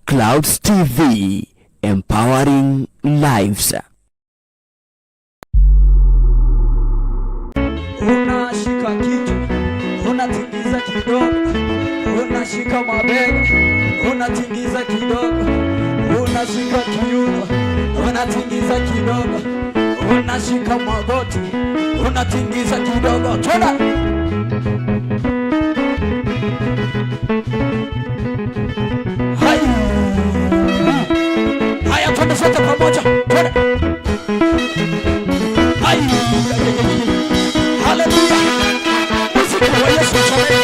Clouds TV, empowering lives. Unashika kichwa, unatingiza kidogo, unashika mabega, unatingiza kidogo, unashika kiuno, unatingiza kidogo, unashika magoti, unatingiza kidogo. Twende! Hai! Haya, twende sote pamoja. Twende! Hai! Haleluya! Muziki wa Yesu jamani.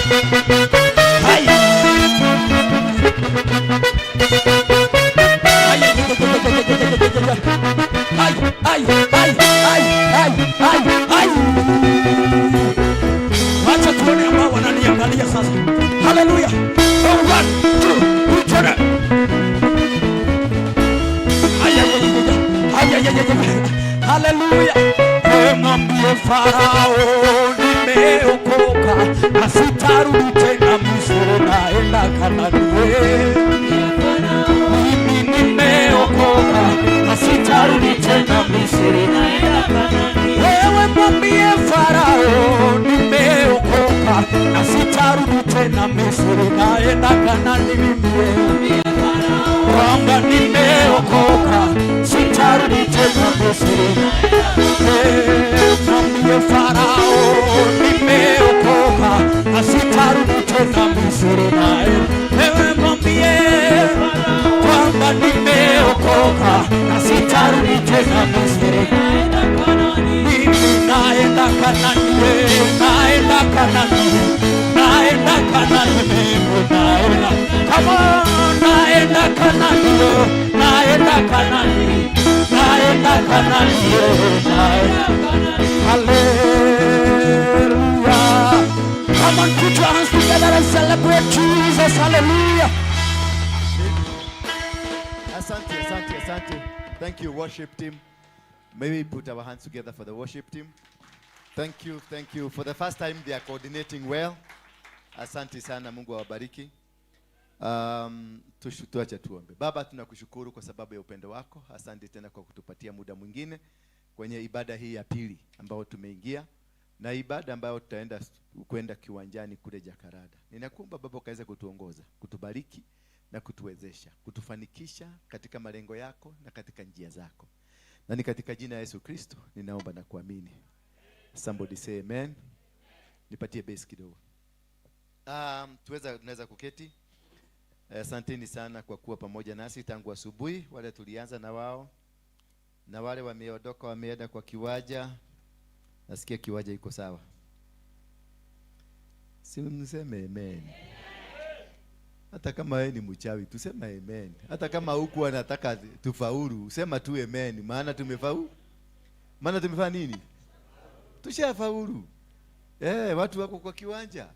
Hai! Ai, ai, ai, ai, ai, ai, ai. Wacha tuone ambao wananiangalia sasa. Haleluya. Oh, one, two, three, twende. Ai, ai, ai, ai, ai, ai, ai, ai. Haleluya. Mwambie Farao nimeokoka na sitarudi tena Misri, naenda Kanaani. Mimi nimeokoka na sitarudi tena Misri, naenda Kanaani. Wewe mwambie Farao nimeokoka na sitarudi tena Misri, naenda Kanaani. Mimi kwamba nimeokoka, sitarudi tena Misri. Mwambie Farao nimeokoka na sitarudi tena Misri, naye wewe mwambie kwamba nimeokoka na sitarudi tena Misri. Mimi naenda Kanani, naenda Kanani, naenda Kanani, mimi naenda. Come on, naenda Kanani, naenda Kanani, naenda Kanani, naenda. Hallelujah. Come on, put your hands together and celebrate Jesus. Hallelujah. Asante, asante, asante. Thank you, worship team. May we put our hands together for the worship team. Thank you, thank you. For the first time, they are coordinating well. Asante sana, Mungu awabariki. Tuache tuombe. Baba, tunakushukuru kwa sababu ya upendo wako. Asante tena kwa kutupatia muda mwingine kwenye ibada hii ya pili ambayo tumeingia na ibada ambayo tutaenda kwenda kiwanjani kule Jakarada. Ninakuomba Baba ukaweze kutuongoza, kutubariki na kutuwezesha, kutufanikisha katika malengo yako na katika njia zako. Na ni katika jina la Yesu Kristo ninaomba na kuamini. Somebody say amen. Nipatie bass kidogo. Tunaweza kuketi. Asanteni sana kwa kuwa pamoja nasi tangu asubuhi, wale tulianza na wao na wale wameondoka wameenda kwa kiwanja. Nasikia kiwanja iko sawa. Si mseme amen. Hata kama wewe ni mchawi, tuseme amen. Hata kama huku anataka tufaulu, sema tu amen, maana tumefaulu. Maana tumefanya nini? Tushafaulu. Watu wako kwa kiwanja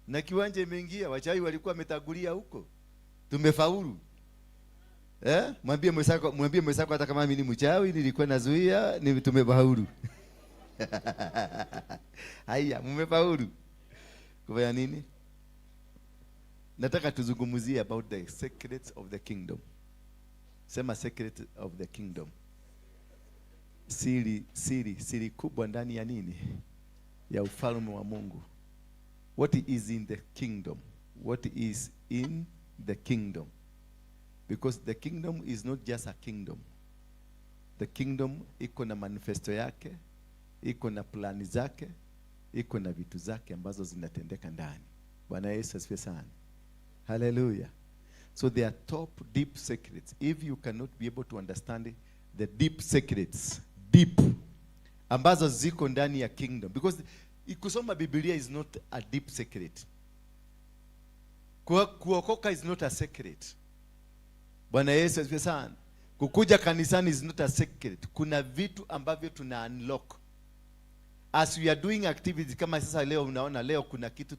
na kiwanja imeingia, wachawi walikuwa wametangulia huko. Tumefaulu. Mwambie mwenzako hata kama mimi ni mchawi, nilikuwa nazuia, ni tumefaulu. Haya, mmefaulu. Kufanya nini? Nataka tuzungumzie about the secrets of the kingdom. Sema secret of the kingdom. Siri, siri, siri kubwa ndani ya nini? Ya ufalme wa Mungu. What is in the kingdom? What is in the kingdom? Because the kingdom is not just a kingdom. The kingdom iko na manifesto yake, iko na plani zake, iko na vitu zake ambazo zinatendeka ndani. Bwana Yesu asifiwe sana. Hallelujah. So there are top deep secrets. If you cannot be able to understand the deep secrets, deep ambazo ziko ndani ya kingdom, because kusoma Biblia is not a deep secret. Kuokoka is not a secret. Bwana Yesu asifiwe sana. Kukuja kanisani is not a secret. Kuna vitu ambavyo tuna unlock as we are doing activities. Kama sasa leo, unaona leo kuna kitu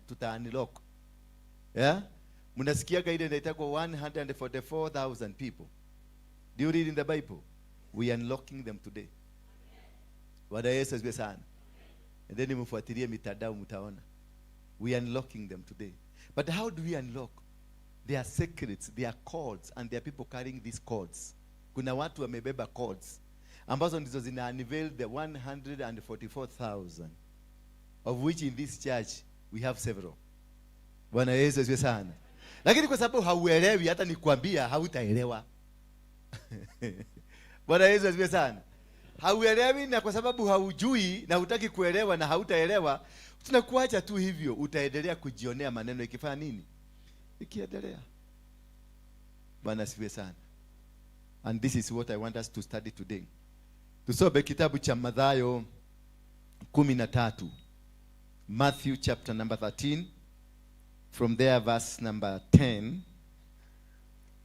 tuta unlock. Yeah? Mnasikiaga ile inaitwa 144,000 people. Do you read in the Bible? We are unlocking them today. Bwana Yesu asifiwe sana. And then mfuatilie mitandao mtaona. We are unlocking them today. But how do we unlock? There are secrets, there are codes, and there are people carrying these codes. Kuna watu wamebeba codes ambazo ndizo zina unveil the 144,000, of which in this church we have several. Bwana Yesu asifiwe sana. Lakini kwa sababu hauelewi, hata nikwambia hautaelewa. Bwana Yesu asifiwe sana. Hauelewi, na kwa sababu haujui na hutaki kuelewa na hautaelewa, tunakuacha tu hivyo, utaendelea kujionea maneno ikifanya nini? Ikiendelea. Bwana asifiwe sana. And this is what I want us to study today. Tusome kitabu cha Mathayo 13. Matthew chapter number 13. From there verse number 10.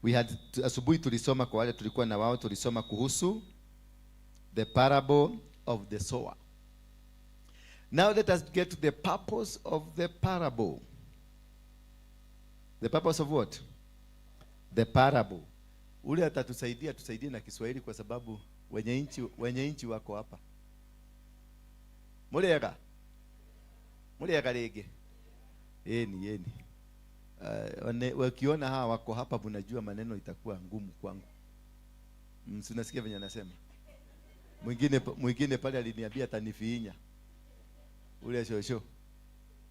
We had asubuhi tulisoma, kwa wale tulikuwa na wao, tulisoma kuhusu the parable of the sower. Now let us get to the purpose of the parable. The purpose of what? The parable. Ule atatusaidia, tusaidie na Kiswahili kwa sababu wenye nchi wako hapa. Muriega? Muriega rĩngĩ? Eni, eni. Wakiona hawa wako hapa, mnajua maneno itakuwa ngumu kwangu. Si unasikia venye anasema? Mwingine pale aliniambia atanifiinya. Ule shosho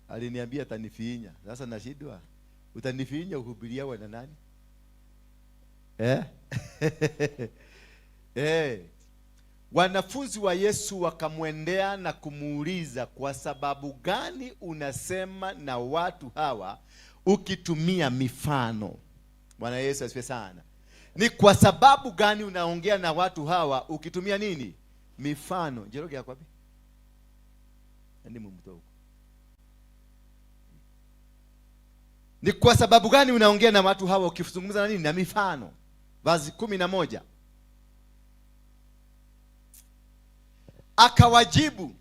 aliniambia atanifiinya. Sasa nashindwa. Utanifiinya uhubiriawe na nani? Eh? Eh. Wanafunzi wa Yesu wakamwendea na kumuuliza, kwa sababu gani unasema na watu hawa ukitumia mifano? Bwana Yesu asifiwe sana. Ni kwa sababu gani unaongea na watu hawa ukitumia nini? Mifano. Njoroge yako wapi? Ndi mumtoa huko. Ni kwa sababu gani unaongea na watu hawa ukizungumza na nini? Na mifano. Vazi 11. Akawajibu,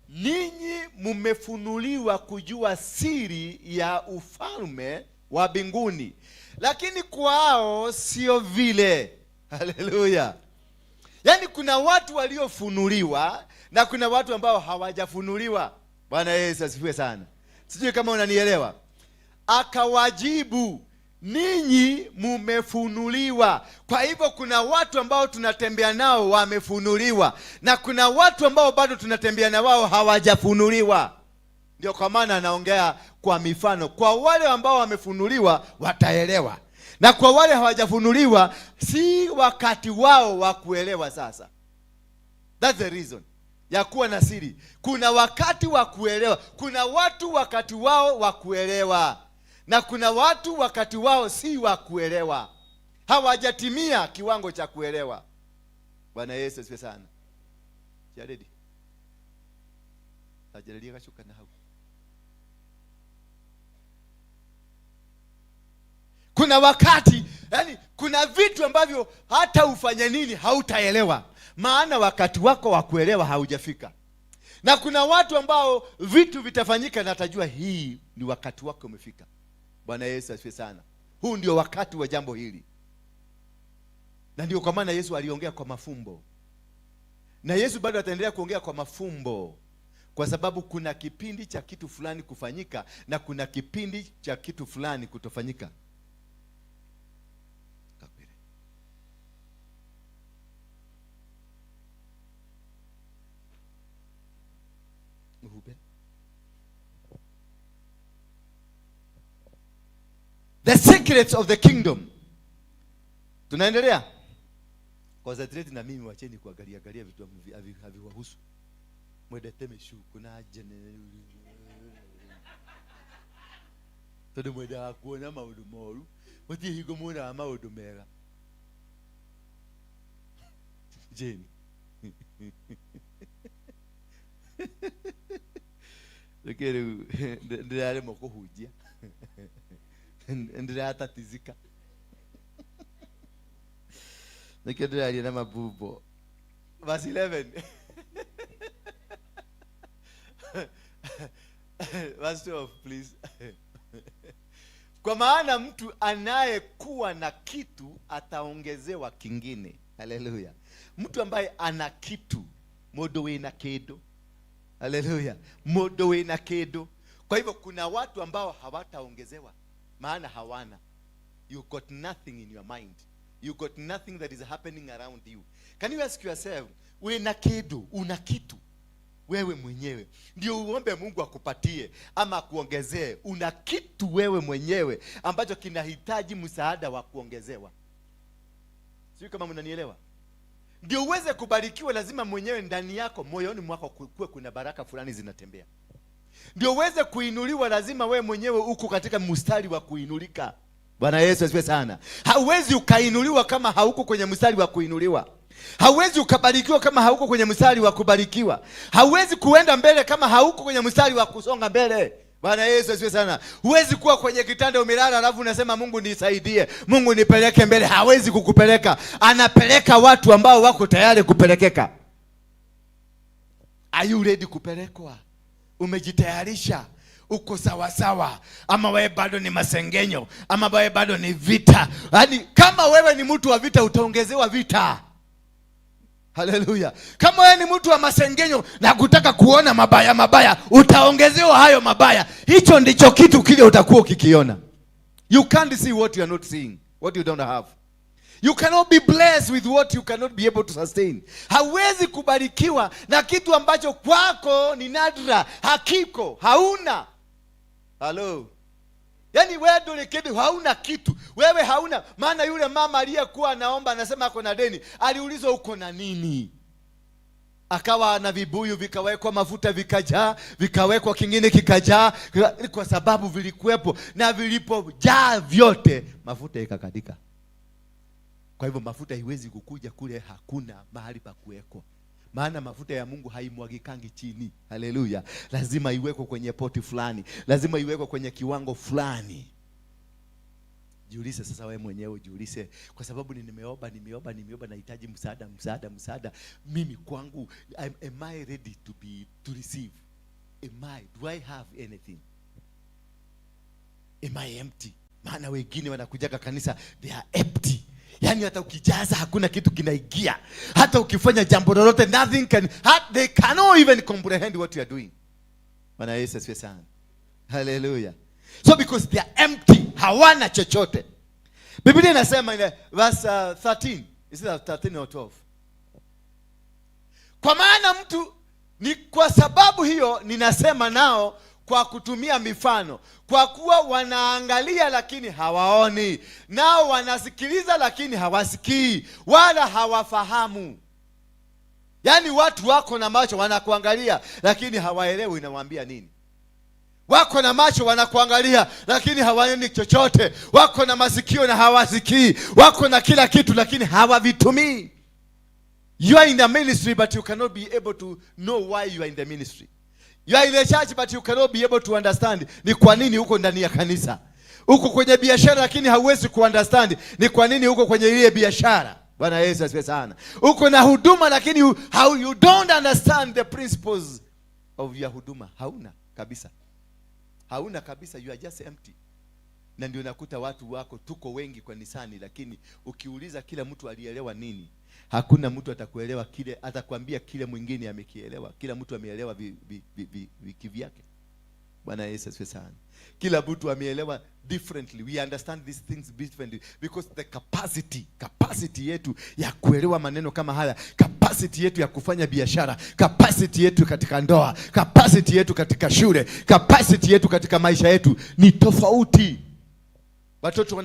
ninyi mumefunuliwa kujua siri ya ufalme wa mbinguni, lakini kwao sio vile. Haleluya. Yaani kuna watu waliofunuliwa na kuna watu ambao hawajafunuliwa. Bwana Yesu asifiwe sana. Sijui kama unanielewa. Akawajibu, ninyi mumefunuliwa. Kwa hivyo kuna watu ambao tunatembea nao wamefunuliwa, na kuna watu ambao bado tunatembea na wao hawajafunuliwa. Ndio kwa maana anaongea kwa mifano. Kwa wale ambao wamefunuliwa wataelewa, na kwa wale hawajafunuliwa si wakati wao wa kuelewa sasa. That's the reason ya kuwa na siri. Kuna wakati wa kuelewa. Kuna watu wakati wao wa kuelewa, na kuna watu wakati wao si wa kuelewa. Hawajatimia kiwango cha kuelewa. Bwana Yesu asifiwe sana. Jaredi. Tajalia kashuka na hau. Kuna wakati, yani kuna vitu ambavyo hata ufanye nini hautaelewa, maana wakati wako wa kuelewa haujafika. Na kuna watu ambao vitu vitafanyika na atajua hii ni wakati wako umefika. Bwana Yesu asifiwe sana. Huu ndio wakati wa jambo hili. Na ndio kwa maana Yesu aliongea kwa mafumbo. Na Yesu bado ataendelea kuongea kwa mafumbo, kwa sababu kuna kipindi cha kitu fulani kufanyika na kuna kipindi cha kitu fulani kutofanyika. The secrets of the kingdom. Tunaendelea? Concentrate na mimi, wacheni kuangalia angalia vitu haviwahusu. Mwendete micuko na jene. Tondu mwendaga kuona maundu moru, mutirĩ hingo muonaga maundu mega. Jane. Reke rĩu ndĩraremwo kũhunjia. Ndĩratatizika. Nĩkĩo ndĩraria na mabumbo. Verse 11. Verse 12, please. Kwa maana mtu anayekuwa na kitu ataongezewa kingine. Haleluya. Mtu ambaye ana kitu, mundu wina kindu. Haleluya. Mundu wina kindu. Kwa hivyo kuna watu ambao hawataongezewa, maana hawana. You got nothing in your mind. You got nothing that is happening around you. Can you ask yourself, wena kidu, una kitu wewe mwenyewe ndio uombe Mungu akupatie ama akuongezee? Una kitu wewe mwenyewe ambacho kinahitaji msaada wa kuongezewa? Sijui kama mnanielewa. Ndio uweze kubarikiwa, lazima mwenyewe ndani yako, moyoni mwako kuwe kuna baraka fulani zinatembea. Ndio uweze kuinuliwa, lazima wewe mwenyewe uko katika mstari wa kuinulika. Bwana Yesu asifiwe sana. Hauwezi ukainuliwa kama hauko kwenye mstari wa kuinuliwa. Hauwezi ukabarikiwa kama hauko kwenye mstari wa kubarikiwa. Hauwezi kuenda mbele kama hauko kwenye mstari wa kusonga mbele. Bwana Yesu asifiwe sana. Huwezi kuwa kwenye kitanda umelala, alafu unasema, "Mungu nisaidie, Mungu nipeleke mbele." Hawezi kukupeleka. Anapeleka watu ambao wako tayari kupelekeka. Are you ready kupelekwa? Umejitayarisha? Uko sawasawa? Ama wewe bado ni masengenyo? Ama wewe bado ni vita? Yaani, kama wewe ni mtu wa vita, utaongezewa vita. Haleluya! Kama wewe ni mtu wa masengenyo na kutaka kuona mabaya mabaya, utaongezewa hayo mabaya. Hicho ndicho kitu kile utakuwa ukikiona. You can't see what you are not seeing, what you don't have. You cannot be blessed with what you cannot be able to sustain. Hauwezi kubarikiwa na kitu ambacho kwako ni nadra, hakiko, hauna. Halo. Yaani wewe ndio kitu, hauna kitu. Wewe hauna. Maana yule mama aliyekuwa anaomba anasema ako na deni, aliulizwa, "Uko na nini?" Akawa na vibuyu, vikawekwa mafuta vikajaa, vikawekwa kingine kikajaa, kwa sababu vilikuwepo, na vilipojaa vyote mafuta ikakatika. Kwa hivyo mafuta haiwezi kukuja kule, hakuna mahali pa kuwekwa, maana mafuta ya Mungu haimwagikangi chini. Haleluya! Lazima iwekwe kwenye poti fulani, lazima iwekwe kwenye kiwango fulani. Jiulize sasa wewe mwenyewe, jiulize, kwa sababu ni nimeomba, nimeomba, nimeomba, nahitaji msaada, msaada, msaada. Mimi kwangu, am I ready to receive? Am I? Do I have anything? Am I empty? Maana wengine wanakujaga kanisa, they are empty. Yaani hata ukijaza hakuna kitu kinaingia. Hata ukifanya jambo lolote, nothing can, they cannot even comprehend what you are doing. Bwana Yesu asifiwe sana. Hallelujah. So because they are empty, hawana chochote. Biblia inasema ile verse 13. Is it 13 or 12? Kwa maana mtu ni kwa sababu hiyo ninasema nao kwa kutumia mifano, kwa kuwa wanaangalia lakini hawaoni, nao wanasikiliza lakini hawasikii wala hawafahamu. Yaani watu wako na macho wanakuangalia, lakini hawaelewi inawaambia nini. Wako na macho wanakuangalia, lakini hawaoni chochote. Wako na masikio na hawasikii. Wako na kila kitu, lakini hawavitumii. You are in the ministry, but you cannot be able to know why you are in the ministry. You are in the church, but you cannot be able to understand ni kwa nini uko ndani ya kanisa. Uko kwenye biashara, lakini hauwezi kuunderstand ni kwa nini uko kwenye ile biashara. Bwana Yesu asifiwe sana. Uko na huduma, lakini you don't understand the principles of your huduma. Hauna kabisa, hauna kabisa, you are just empty. Na ndio nakuta watu wako, tuko wengi kanisani, lakini ukiuliza kila mtu alielewa nini, hakuna mtu atakuelewa kile, atakwambia kile mwingine amekielewa. Kila mtu ameelewa vi kivyake. Bwana Yesu asifiwe sana. Kila mtu ameelewa differently. We understand these things differently because the capacity yetu ya kuelewa maneno kama haya, capacity yetu ya kufanya biashara, capacity yetu katika ndoa, capacity yetu katika shule, capacity yetu katika maisha yetu ni tofauti. Watoto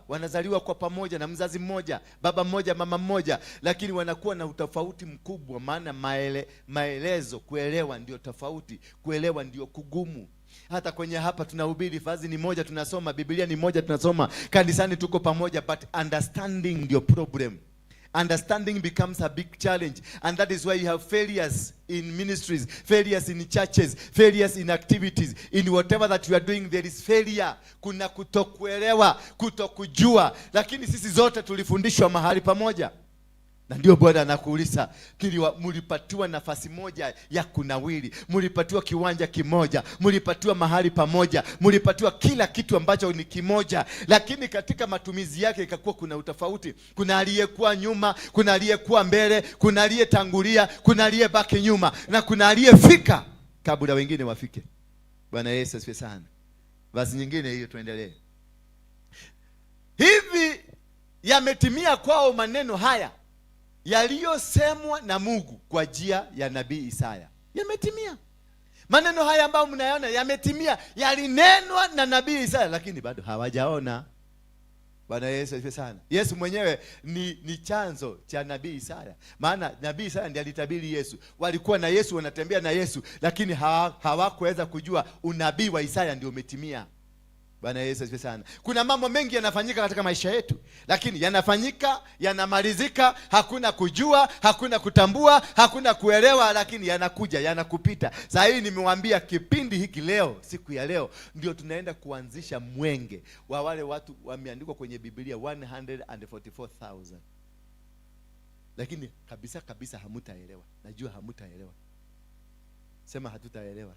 wanazaliwa kwa pamoja na mzazi mmoja, baba mmoja, mama mmoja, lakini wanakuwa na utofauti mkubwa, maana maelezo, kuelewa ndio tofauti, kuelewa ndio kugumu. Hata kwenye hapa tunahubiri, vazi ni moja, tunasoma Biblia ni moja, tunasoma kanisani, tuko pamoja, but understanding ndio problem. Understanding becomes a big challenge, and that is why you have failures in ministries, failures in churches, failures in activities, in whatever that you are doing, there is failure. Kuna kutokuelewa, kutokujua, lakini sisi zote tulifundishwa mahali pamoja. Na ndio Bwana anakuuliza, mlipatiwa nafasi moja ya kunawiri, mlipatiwa kiwanja kimoja, mlipatiwa mahali pamoja, mlipatiwa kila kitu ambacho ni kimoja, lakini katika matumizi yake ikakuwa kuna utofauti. Kuna aliyekuwa nyuma, kuna aliyekuwa mbele, kuna aliyetangulia, kuna aliyebaki nyuma, na kuna aliyefika kabla wengine wafike. Bwana Yesu asifiwe sana. Basi nyingine hiyo, tuendelee. Yametimia kwao maneno haya yaliyosemwa na Mungu kwa njia ya nabii Isaya. Yametimia. Maneno haya ambayo mnayaona yametimia, yalinenwa na nabii Isaya, lakini bado hawajaona. Bwana Yesu asifiwe sana. Yesu mwenyewe ni chanzo cha nabii Isaya, maana nabii Isaya ndiye alitabiri Yesu. Walikuwa na Yesu, wanatembea na Yesu, lakini hawakuweza kujua unabii wa Isaya ndio umetimia. Bwana Yesu asifiwe sana. Kuna mambo mengi yanafanyika katika maisha yetu, lakini yanafanyika, yanamalizika, hakuna kujua, hakuna kutambua, hakuna kuelewa, lakini yanakuja, yanakupita. Saa hii nimewambia kipindi hiki leo, siku ya leo, ndio tunaenda kuanzisha mwenge wa wale watu wameandikwa kwenye Biblia 144,000. Lakini kabisa kabisa hamutaelewa. Najua hamutaelewa. Sema hatutaelewa.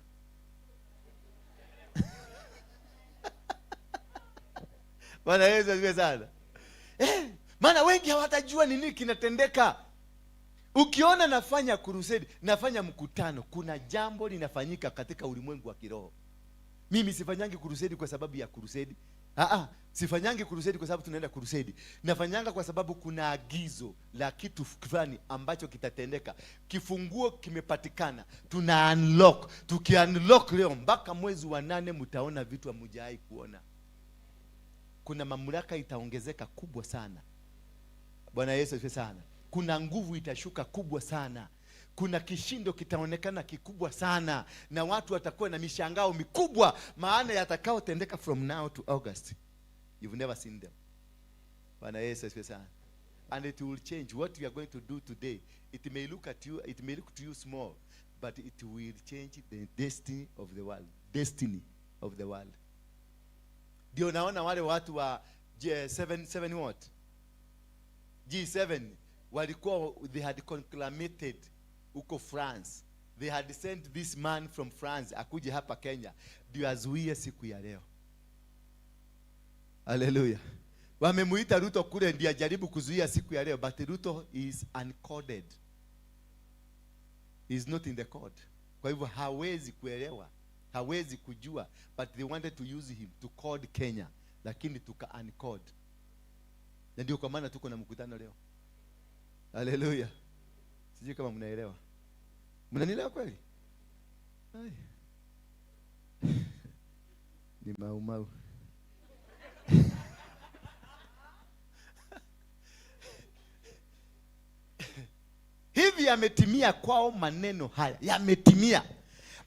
Bwana Yesu asifiwe sana. Maana wengi hawatajua ni nini kinatendeka. Ukiona nafanya crusade, nafanya mkutano, kuna jambo linafanyika katika ulimwengu wa kiroho. Mimi sifanyangi crusade kwa sababu ya crusade. Sifanyangi crusade kwa sababu tunaenda crusade. Nafanyanga kwa sababu kuna agizo la kitu fulani ambacho kitatendeka. Kifunguo kimepatikana. Tuna unlock. Tuki unlock leo mpaka mwezi wa 8 mtaona vitu hamjawahi kuona. Kuna mamlaka itaongezeka kubwa sana. Bwana Yesu asifiwe sana. Kuna nguvu itashuka kubwa sana. Kuna kishindo kitaonekana kikubwa sana, na watu watakuwa na mishangao mikubwa, maana yatakayotendeka from now to August, you've never seen them. Bwana Yesu asifiwe sana. And it will change what we are going to do today. It may look at you, it may look to you small, but it will change the destiny of the world. Destiny of the world. Ndio naona wale watu wa G7, seven what? G7 walikuwa, they had conclamated huko France. They had sent this man from France akuje hapa Kenya ndio azuie siku ya leo. Hallelujah. Wamemuita Ruto kule ndio ajaribu kuzuia siku ya leo, but Ruto is uncoded. He is not in the code. Kwa hivyo hawezi kuelewa, hawezi kujua, but they wanted to use him to code Kenya, lakini tuka uncode. Na ndio kwa maana tuko na mkutano leo. Hallelujah. Sijui kama mnaelewa. Mnanielewa kweli? Ai. Ni mau mau. Hivi yametimia kwao maneno haya. Yametimia.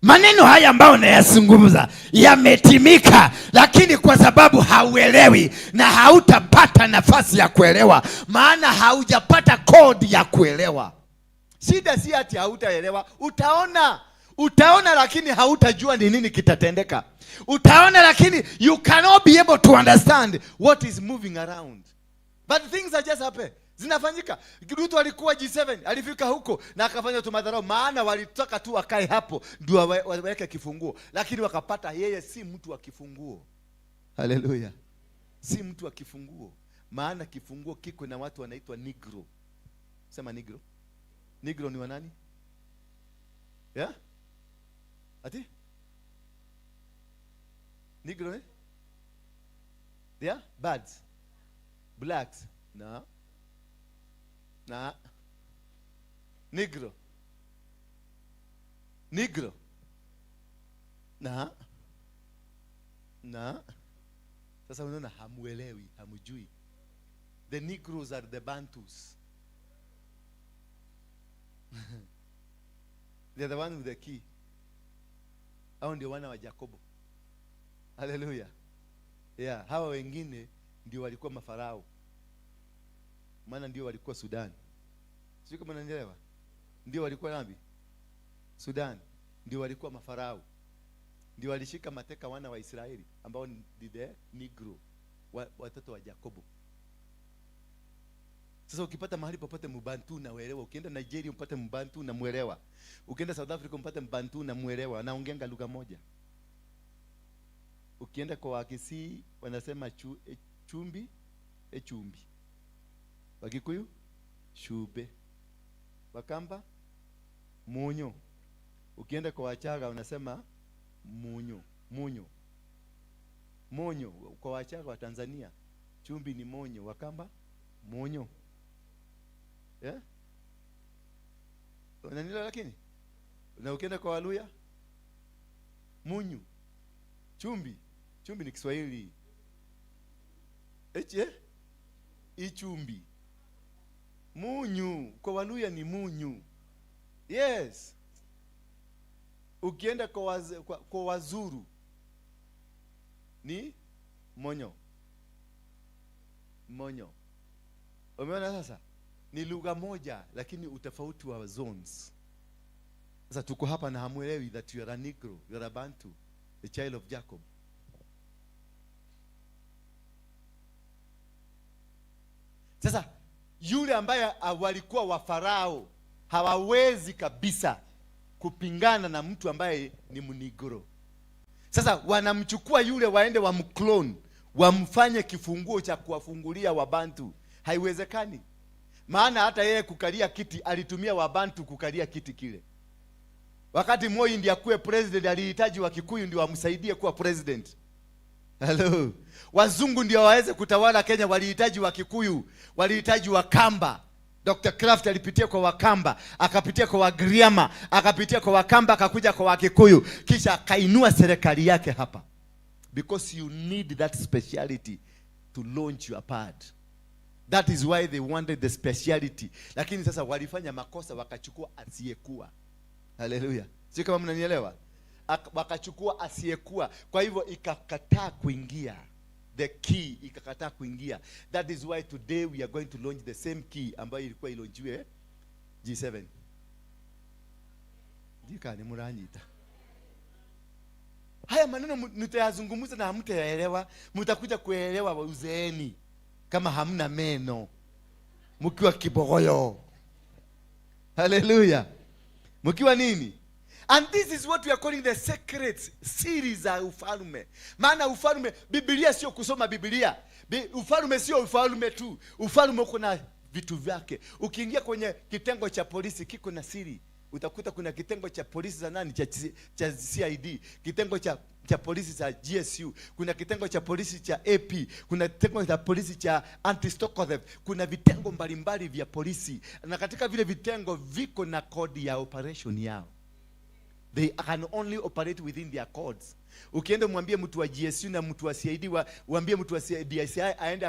Maneno haya ambayo nayazungumza yametimika, lakini kwa sababu hauelewi na hautapata nafasi ya kuelewa, maana haujapata kodi ya kuelewa. Shida si ati hautaelewa, utaona. Utaona lakini hautajua ni nini kitatendeka. Utaona lakini you cannot be able to understand what is moving around. But things are just happen. Zinafanyika. Ruto alikuwa G7, alifika huko na akafanya tu madharau, maana walitaka tu akae hapo ndio waweke kifunguo, lakini wakapata yeye si mtu wa kifunguo. Hallelujah. Si mtu wa kifunguo, maana kifunguo kiko na watu wanaitwa Negro. Sema Negro. Negro ni wa nani? Yeah? Ati? Negro, eh? They are birds. Blacks. No. Na Negro. Negro. Na. Na. Sasa unaona hamuelewi, hamujui. The Negroes are the Bantus. They are the one with the key. Hao ndio wana wa Jakobo. Hallelujah. Yeah, hawa wengine ndio walikuwa mafarao. Maana ndio walikuwa Sudan. Sijui kama unanielewa. Ndio walikuwa wapi? Sudan. Ndio walikuwa mafarao. Ndio walishika mateka wana wa Israeli ambao ni the Negro, watoto wa Jakobo. Sasa ukipata mahali popote Mbantu na uelewa, ukienda Nigeria upate Mbantu na muelewa, ukienda South Africa upate Mbantu na muelewa, naongeanga lugha moja. Ukienda kwa Wakisii wanasema chumbi, chumbi. Wakikuyu shube, Wakamba munyo. Ukienda kwa Wachaga wanasema munyo, munyo, munyo. Kwa Wachaga wa Tanzania chumbi ni monyo, Wakamba Monyo. Yeah? Unanielewa lakini? Na ukienda kwa Waluya, munyu. Chumbi. Chumbi ni Kiswahili. Eche? Ichumbi. Munyu. Kwa Waluya ni munyu. Yes. Ukienda kwa Wazuru ni monyo. Monyo. Umeona sasa? Ni lugha moja lakini utofauti wa zones. Sasa tuko hapa na hamuelewi that you are a Negro, you are a Bantu, the child of Jacob. Sasa yule ambaye walikuwa wa Farao hawawezi kabisa kupingana na mtu ambaye ni Mnigro. Sasa wanamchukua yule waende wamclone, wamfanye kifunguo cha kuwafungulia Wabantu. Haiwezekani. Maana hata yeye kukalia kiti alitumia Wabantu kukalia kiti kile. Wakati Moi ndiye akuwe president alihitaji Wakikuyu ndio wamsaidie kuwa president. Hello. Wazungu ndio waweze kutawala Kenya walihitaji Wakikuyu, walihitaji Wakamba. Dr. Kraft alipitia kwa Wakamba, akapitia kwa Wagriama, akapitia kwa Wakamba, akakuja kwa Wakikuyu, kisha akainua serikali yake hapa. Because you need that speciality to launch your pad. That is why they wanted the speciality. Lakini sasa walifanya makosa, wakachukua asiyekuwa. Haleluya. Sio kama mnanielewa? Wakachukua asiyekuwa. Kwa hivyo ikakataa kuingia. The key ikakataa kuingia. That is why today we are going to launch the same key ambayo ilikuwa ilaunchiwe G7. Ndika ni muranyita. Haya maneno nitayazungumza na hamtayaelewa. Mtakuja kuelewa uzeeni kama hamna meno, mkiwa kibogoyo. Haleluya. Mkiwa nini? And this is what we are calling the secret series za ufalme. Maana ufalme, Biblia sio kusoma Biblia. Ufalme sio ufalme tu. Ufalme uko na vitu vyake. Ukiingia kwenye kitengo cha polisi kiko na siri. Utakuta kuna kitengo cha polisi za nani? Cha CID, kitengo cha polisi za GSU, kuna kitengo cha polisi cha AP, kuna kitengo cha polisi cha anti-stock theft, kuna vitengo mbalimbali vya polisi, na katika vile vitengo viko na kodi ya operation yao. They can only operate within their codes. Ukienda mwambie mtu wa GSU na mtu wa CID, uambie mtu wa DCI aende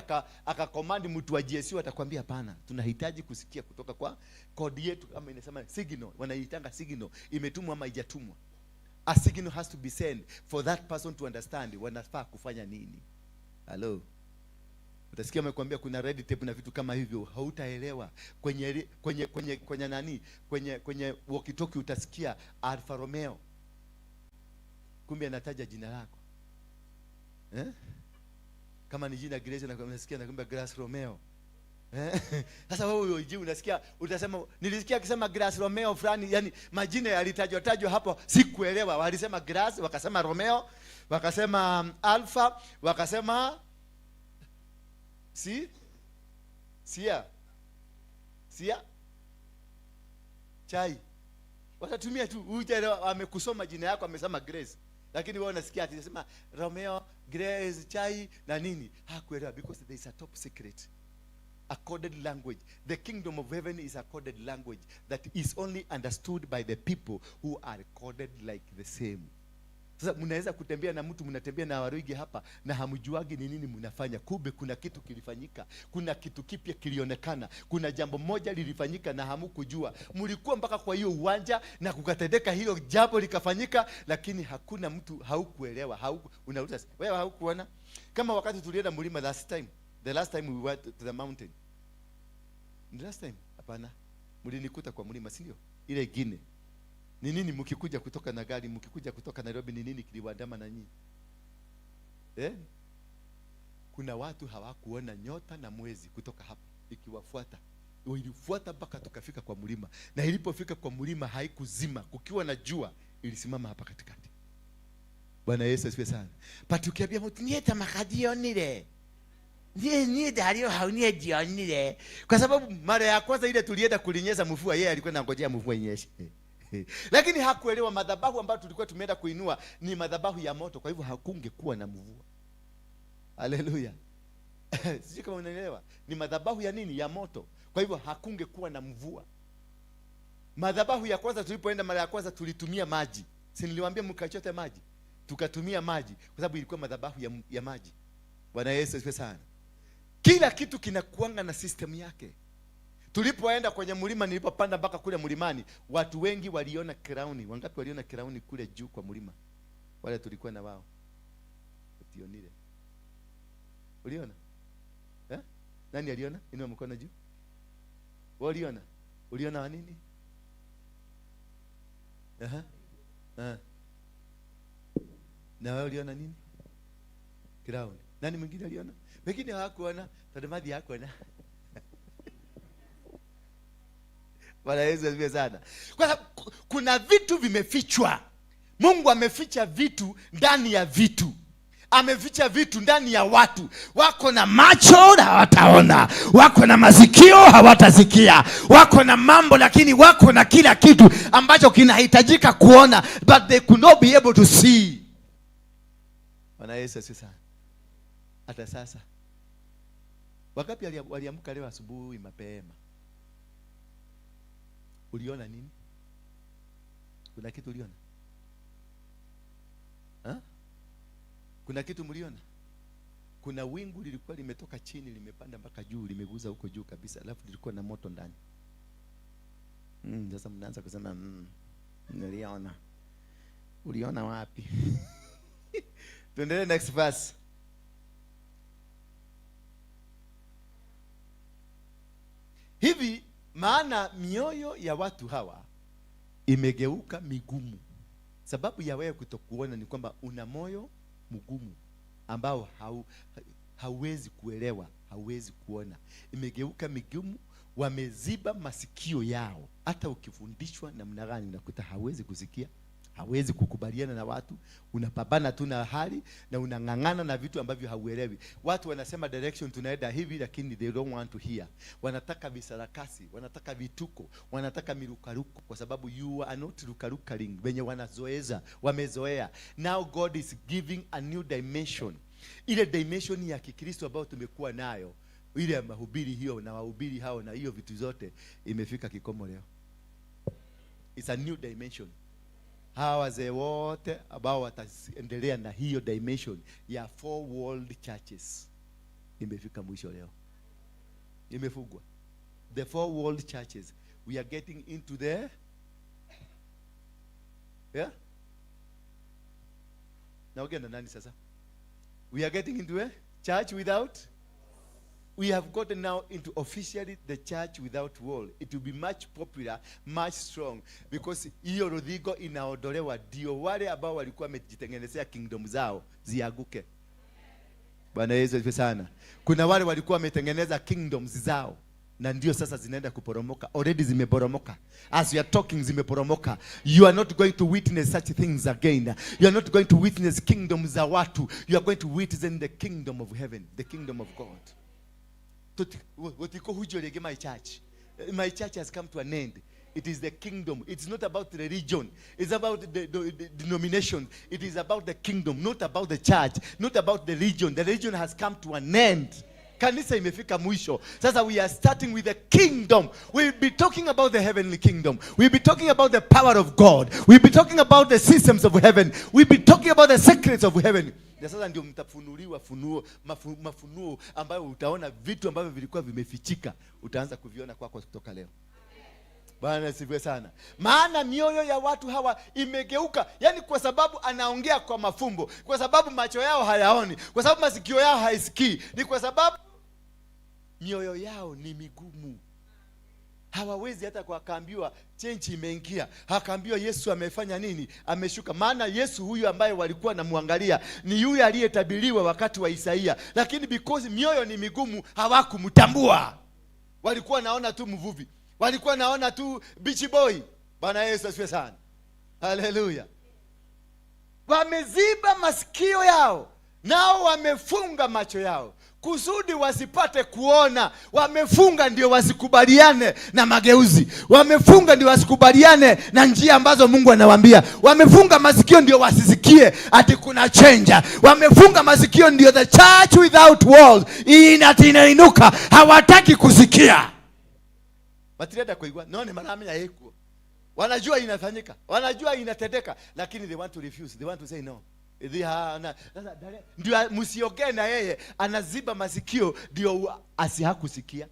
akacommand mtu wa GSU, atakwambia hapana, tunahitaji kusikia kutoka kwa kodi yetu, kama inasema signal, wanaitanga signal, imetumwa ama haijatumwa. A signal has to be sent for that person to understand wanafaa kufanya nini. Hello. Utasikia amekwambia kuna red tape na vitu kama hivyo, hautaelewa. Kwenye nani? Kwenye walkie-talkie utasikia Alfa Romeo. Kumbe anataja jina lako. Kama ni jina Grace na unasikia nakwambia Grace Romeo. Sasa wewe unajui, unasikia utasema nilisikia akisema Grace Romeo fulani, yani majina yalitajwa tajwa hapo sikuelewa. Walisema Grace, wakasema Romeo, wakasema Alpha, wakasema si sia sia chai. Watatumia tu hujaelewa, amekusoma jina yako amesema Grace, lakini wewe unasikia ati anasema Romeo, Grace, chai na nini. Hakuelewa because there is a top secret. A coded language. The kingdom of heaven is a coded language that is only understood by the people who are coded like the same. Sasa mnaweza kutembea na mtu, mnatembea na Waruigi hapa na hamjuagi ni nini mnafanya. Kumbe kuna kitu kilifanyika, kuna kitu kipya kilionekana, kuna jambo moja lilifanyika na hamukujua. Mlikuwa mpaka kwa hiyo uwanja na kukatendeka hilo jambo likafanyika, lakini hakuna mtu, haukuelewa, unauliza wewe haukuona. Kama wakati tulienda mlima last time, the last time we went to the mountain. The last time? Hapana. Mlinikuta kwa mlima, si ndio? Ile ingine. Ni nini mkikuja kutoka na gari, mkikuja kutoka Nairobi, ni nini kiliwaandama na nyinyi? Kuna watu hawakuona nyota na mwezi kutoka hapa ikiwafuata. Ilifuata mpaka tukafika kwa mlima. Na ilipofika kwa mlima haikuzima. Kukiwa na jua ilisimama hapa katikati. Bwana Yesu asifiwe sana. But ukiambia mtu nieta makadionile. Nie nie dario haunie jionile. Kwa sababu mara ya kwanza ile tulienda kulinyesha mvua, yeye alikuwa anangojea mvua inyeshe. Lakini hakuelewa madhabahu ambayo tulikuwa tumeenda kuinua ni madhabahu ya moto, kwa hivyo hakungekuwa na mvua. Haleluya. Sijui kama unaelewa. Ni madhabahu ya nini? Ya moto. Kwa hivyo hakungekuwa na mvua. Madhabahu ya kwanza tulipoenda mara ya kwanza tulitumia maji. Si niliwaambia mkachote maji? Tukatumia maji kwa sababu ilikuwa madhabahu ya maji. Bwana Yesu asifiwe sana. Kila kitu kinakuanga na system yake. Tulipoenda kwenye mlima, nilipopanda mpaka kule mlimani, watu wengi waliona crown. Wangapi waliona crown kule juu kwa mlima? Wale tulikuwa na wao. Utionile. Uliona? Eh? Nani aliona? Inua mkono juu. Wewe uliona? Uliona wa nini? Aha. Aha. Na wewe uliona nini? Crown. Nani mwingine aliona? Wengine hawakuona, Tadamadi hakuona. Bwana Yesu asifiwe sana. Kwa sababu kuna vitu vimefichwa. Mungu ameficha vitu ndani ya vitu. Ameficha vitu ndani ya watu. Wako na macho na hawataona, wako na masikio hawatasikia, wako na mambo lakini wako na kila kitu ambacho kinahitajika kuona, but they could not be able to see. Bwana Yesu asifiwe sana. Hata sasa wangapi waliamka leo asubuhi mapema? Uliona nini? Kuna kitu uliona? Ha? Kuna kitu mliona? Kuna wingu lilikuwa limetoka chini limepanda mpaka juu, limeguza huko juu kabisa, alafu lilikuwa na moto ndani. Sasa mnaanza kusema niliona. Uliona wapi? Tuendelee next verse. Hivi maana mioyo ya watu hawa imegeuka migumu. Sababu ya wewe kutokuona ni kwamba una moyo mgumu ambao hauwezi kuelewa, hauwezi kuona. Imegeuka migumu, wameziba masikio yao. Hata ukifundishwa namna gani unakuta hauwezi kusikia, hawezi kukubaliana na watu, unapambana tu na hali na unang'ang'ana na vitu ambavyo hauelewi. Watu wanasema direction tunaenda hivi, lakini they don't want to hear. Wanataka visarakasi, wanataka vituko, wanataka mirukaruko, kwa sababu you are not rukarukaring, wenye wanazoeza, wamezoea. Now God is giving a new dimension. Ile dimension ya Kikristo ambayo tumekuwa nayo, ile ya mahubiri hiyo na wahubiri hao na hiyo vitu zote, imefika kikomo leo. It's a new dimension. Hawa wazee wote ambao wataendelea na hiyo dimension ya four world churches imefika mwisho leo. Imefungwa. The four world churches. We are getting into the, yeah? Naongea na nani sasa? We are getting into a church without. We have gotten now into officially the church without wall. It will be much popular, much strong, because hiyo rodhigo inaondolewa ndio wale ambao walikuwa wamejitengenezea kingdom zao zianguke. Bwana Yesu asifiwe sana. Kuna wale walikuwa wametengeneza kingdoms zao na ndio sasa zinaenda kuporomoka. Already zimeporomoka. As we are talking, zimeporomoka. You are not going to witness such things again. You are not going to witness kingdoms za watu. You are going to witness the kingdom of heaven, the kingdom of God. My church. My church has come to an end. It is the kingdom. It's not about religion. It's about the denomination. It is about the kingdom, not about the church, not about the religion. The religion has come to an end. Kanisa imefika mwisho. Sasa we are starting with the kingdom. We'll be talking about the heavenly kingdom. We'll be talking about the power of God. We'll be talking about the systems of heaven. We'll be talking about the secrets of heaven. Na sasa ndio mtafunuliwa funuo, mafunuo ambayo utaona vitu ambavyo vilikuwa vimefichika, utaanza kuviona kwako kutoka leo. Bwana asifiwe sana. Maana mioyo ya watu hawa imegeuka, yani kwa sababu anaongea kwa mafumbo, kwa sababu macho yao hayaoni, kwa sababu masikio yao haisikii, ni kwa sababu mioyo yao ni migumu. Hawawezi hata wakaambiwa change imeingia, hakaambiwa Yesu amefanya nini, ameshuka. Maana Yesu huyu ambaye walikuwa namwangalia ni yule aliyetabiriwa wakati wa Isaia, lakini because mioyo ni migumu hawakumtambua. Walikuwa naona tu mvuvi, walikuwa naona tu beach boy. Bwana Yesu asifiwe sana, haleluya. Wameziba masikio yao nao wamefunga macho yao, Kusudi wasipate kuona. Wamefunga ndio wasikubaliane na mageuzi. Wamefunga ndio wasikubaliane na njia ambazo Mungu anawaambia. Wamefunga masikio ndio wasisikie ati kuna change. Wamefunga masikio ndio the church without walls ati inainuka. Hawataki kusikia. Matirenda kuigua no ni maramenya ikuo. Wanajua inafanyika, wanajua inatendeka, lakini they want to refuse, they want to say no. Ndio msiongee na yeye, anaziba masikio ndio asihakusikia.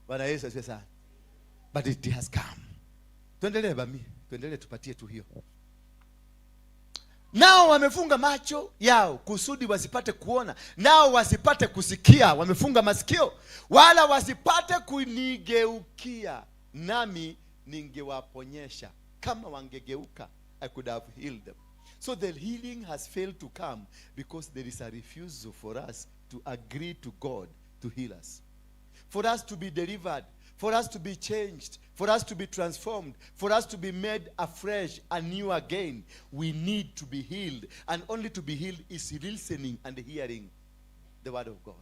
Bwana Yesu asifiwe sana. But it has come. Tuendelee bami, tuendelee tupatie tu hiyo. Nao wamefunga macho yao kusudi wasipate kuona, nao wasipate kusikia. Wamefunga masikio wala wasipate kunigeukia, nami ningewaponyesha. Kama wangegeuka, I could have healed them. So the healing has failed to come because there is a refusal for us to agree to God to heal us, for us to be delivered, for us to be changed, for us to be transformed, for us to be made afresh and new again. We need to be healed. And only to be healed is listening and hearing the word of God.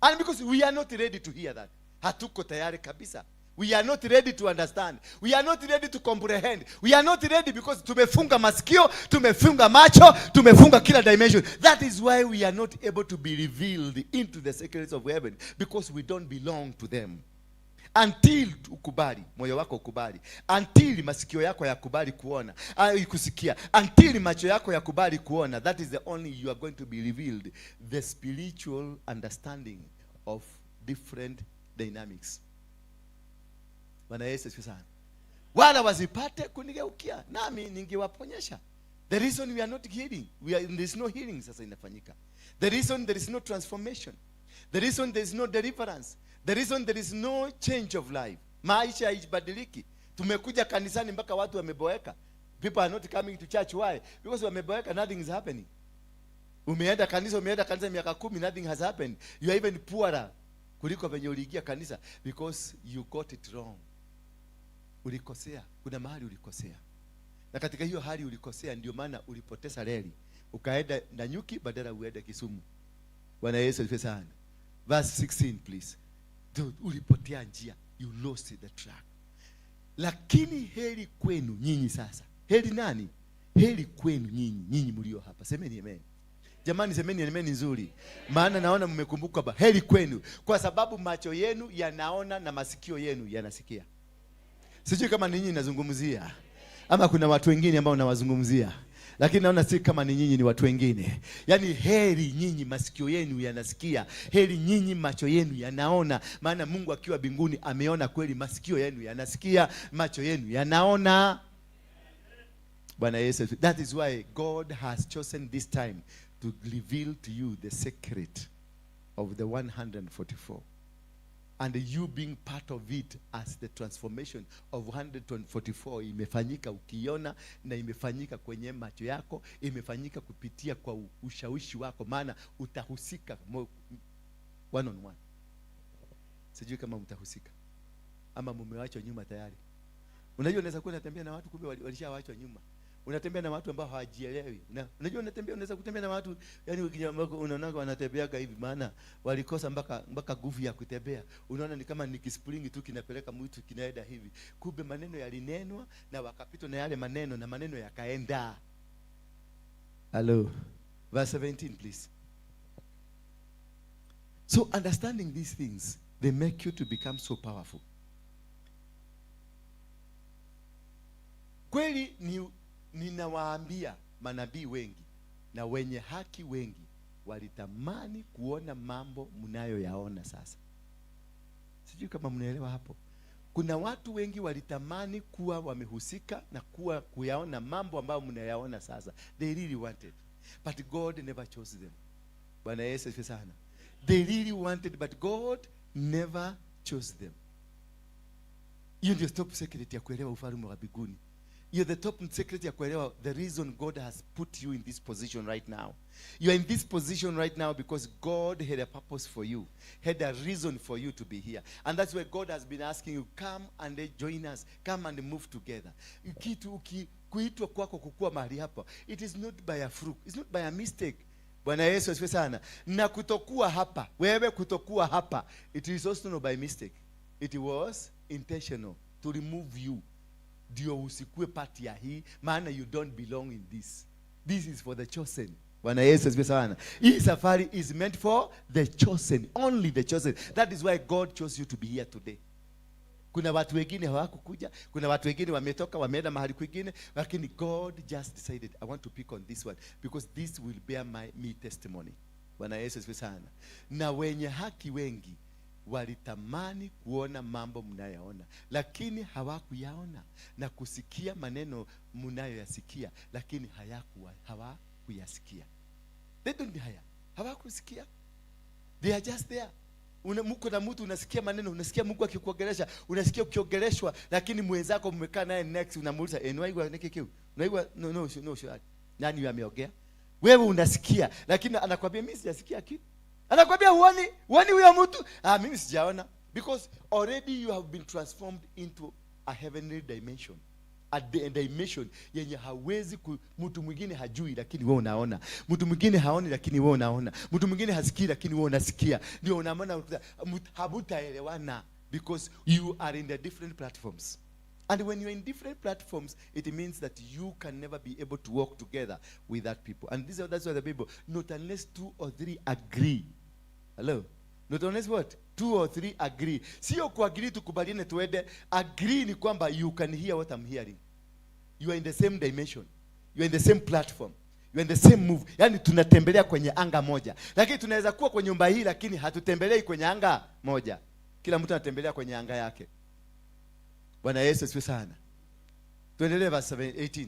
And because we are not ready to hear that. Hatuko tayari kabisa. We are not ready to understand. We are not ready to comprehend. We are not ready because tumefunga masikio, tumefunga macho, tumefunga kila dimension. That is why we are not able to be revealed into the secrets of heaven, because we don't belong to them. Until ukubali, moyo wako ukubali, until masikio yako yakubali kuona, kusikia, until macho yako yakubali kuona, that is the only you are going to be revealed the spiritual understanding of different dynamics. Bwana Yesu asifiwe sana. Wala wasipate kunigeukia, nami ningewaponyesha. The reason we are not healing, there is no healing sasa inafanyika. The reason there is no transformation. The reason there is no deliverance. The reason there is no change of life. Maisha haibadiliki. Tumekuja kanisani mpaka watu wameboeka. People are not coming to church. Why? Because wameboeka, nothing is happening. Umeenda kanisa miaka 10, nothing has happened. You are even poorer kuliko venye uliingia kanisa because you got it wrong. Ulikosea, kuna mahali ulikosea. Na katika hiyo hali ulikosea, ndio maana ulipoteza reli. Ukaenda Nanyuki badala uende Kisumu. Bwana Yesu asifiwe sana. Verse 16, please. Dude, ulipotea njia, you lost the track. Lakini heri kwenu nyinyi sasa. Heri nani? Heri kwenu nyinyi, nyinyi mlio hapa. Semeni amen. Jamani, semeni amen nzuri. Maana naona mmekumbuka ba. Heri kwenu kwa sababu macho yenu yanaona na masikio yenu yanasikia. Sijui kama ninyi nazungumzia ama kuna watu wengine ambao nawazungumzia, lakini naona si kama ni nyinyi, ni watu wengine. Yaani heri nyinyi masikio yenu yanasikia, heri nyinyi macho yenu yanaona. Maana Mungu akiwa mbinguni ameona kweli masikio yenu yanasikia, macho yenu yanaona. Bwana Yesu. That is why God has chosen this time to reveal to you the secret of the 144, and you being part of it as the transformation of 144 imefanyika ukiona, na imefanyika kwenye macho yako, imefanyika kupitia kwa ushawishi wako, maana utahusika one on one. Sijui kama mtahusika ama mumewachwa nyuma tayari. Unajua unaweza kuwa unatembea na watu, kumbe walishawachwa nyuma. Unatembea na watu ambao hawajielewi. Unajua unaweza kutembea na watu, yani unaona wanatembeaga hivi, maana walikosa mpaka nguvu ya kutembea. Unaona ni kama ni kispringi tu kinapeleka mtu kinaenda hivi. Kumbe maneno yalinenwa na wakapitwa na yale maneno na maneno yakaenda. Hello. Verse 17, please. So understanding these things, they make you to become so powerful. Kweli ni ninawaambia, manabii wengi na wenye haki wengi walitamani kuona mambo mnayoyaona sasa. Sijui kama mnaelewa hapo. Kuna watu wengi walitamani kuwa wamehusika na kuwa kuyaona mambo ambayo mnayaona sasa. They really wanted. But God never chose them. Bwana Yesu asifiwe sana. They really wanted, but God never chose them. Hiyo ndio top secret ya kuelewa ufalme wa mbinguni. You're the top secret ya kuelewa the reason God has put you in this position right now. You are in this position right now because God had a purpose for you, had a reason for you to be here. And that's why God has been asking you, come and join us, come and move together. Kitu kuitwa kwako kukua mahali hapa, it is not by a fluke, it's not by a mistake. Bwana Yesu asifiwe sana. Na kutokuwa hapa, wewe kutokuwa hapa, it is also not by mistake. It was intentional to remove you. Ndio usikue part ya hii, maana you don't belong in this. This is for the chosen. Bwana Yesu asifiwe sana. Hii safari is meant for the chosen, only the chosen. That is why God chose you to be here today. Kuna watu wengine hawakukuja, kuna watu wengine wametoka wameenda mahali kwingine, lakini God just decided I want to pick on this one because this will bear me testimony. Bwana Yesu asifiwe sana. Na wenye haki wengi walitamani kuona mambo mnayoona, lakini hawakuyaona, na kusikia maneno mnayoyasikia, lakini hawakuyasikia. They don't hear. Hawakusikia. They are just there. Mko na mtu unasikia maneno, unasikia Mungu akikuongelesha, unasikia ukiongeleshwa, lakini mwenzako mmekaa naye next unamuuliza, unaigua niki kiu? Unaigua? No, no, no, no. Nani yule ameongea? Wewe unasikia, lakini anakuambia mimi sijasikia kitu. Anakuambia huoni? Huoni huyo mtu? Ah, mimi sijaona. Because already you have been transformed into a heavenly dimension. A dimension yenye hawezi mtu mwingine hajui lakini wewe unaona. Mtu mwingine haoni lakini wewe unaona. Mtu mwingine hasikii lakini wewe unasikia. Ndio unaona hamtaelewana because you are in the different platforms. And when you are in different platforms, it means that you can never be able to work together with that people. And that's why the people, not unless two or three agree. Hello? Not unless what? Two or three agree. Sio kuagree tukubaliane tuende. Agree ni kwamba you can hear what I'm hearing. You are in the same dimension. You are in the same platform. You are in the same move. Yaani tunatembelea kwenye anga moja. Lakini tunaweza kuwa kwenye nyumba hii lakini hatutembelei kwenye anga moja. Kila mtu anatembelea kwenye anga yake. Bwana Yesu asifiwe sana. Tuendelee verse 18.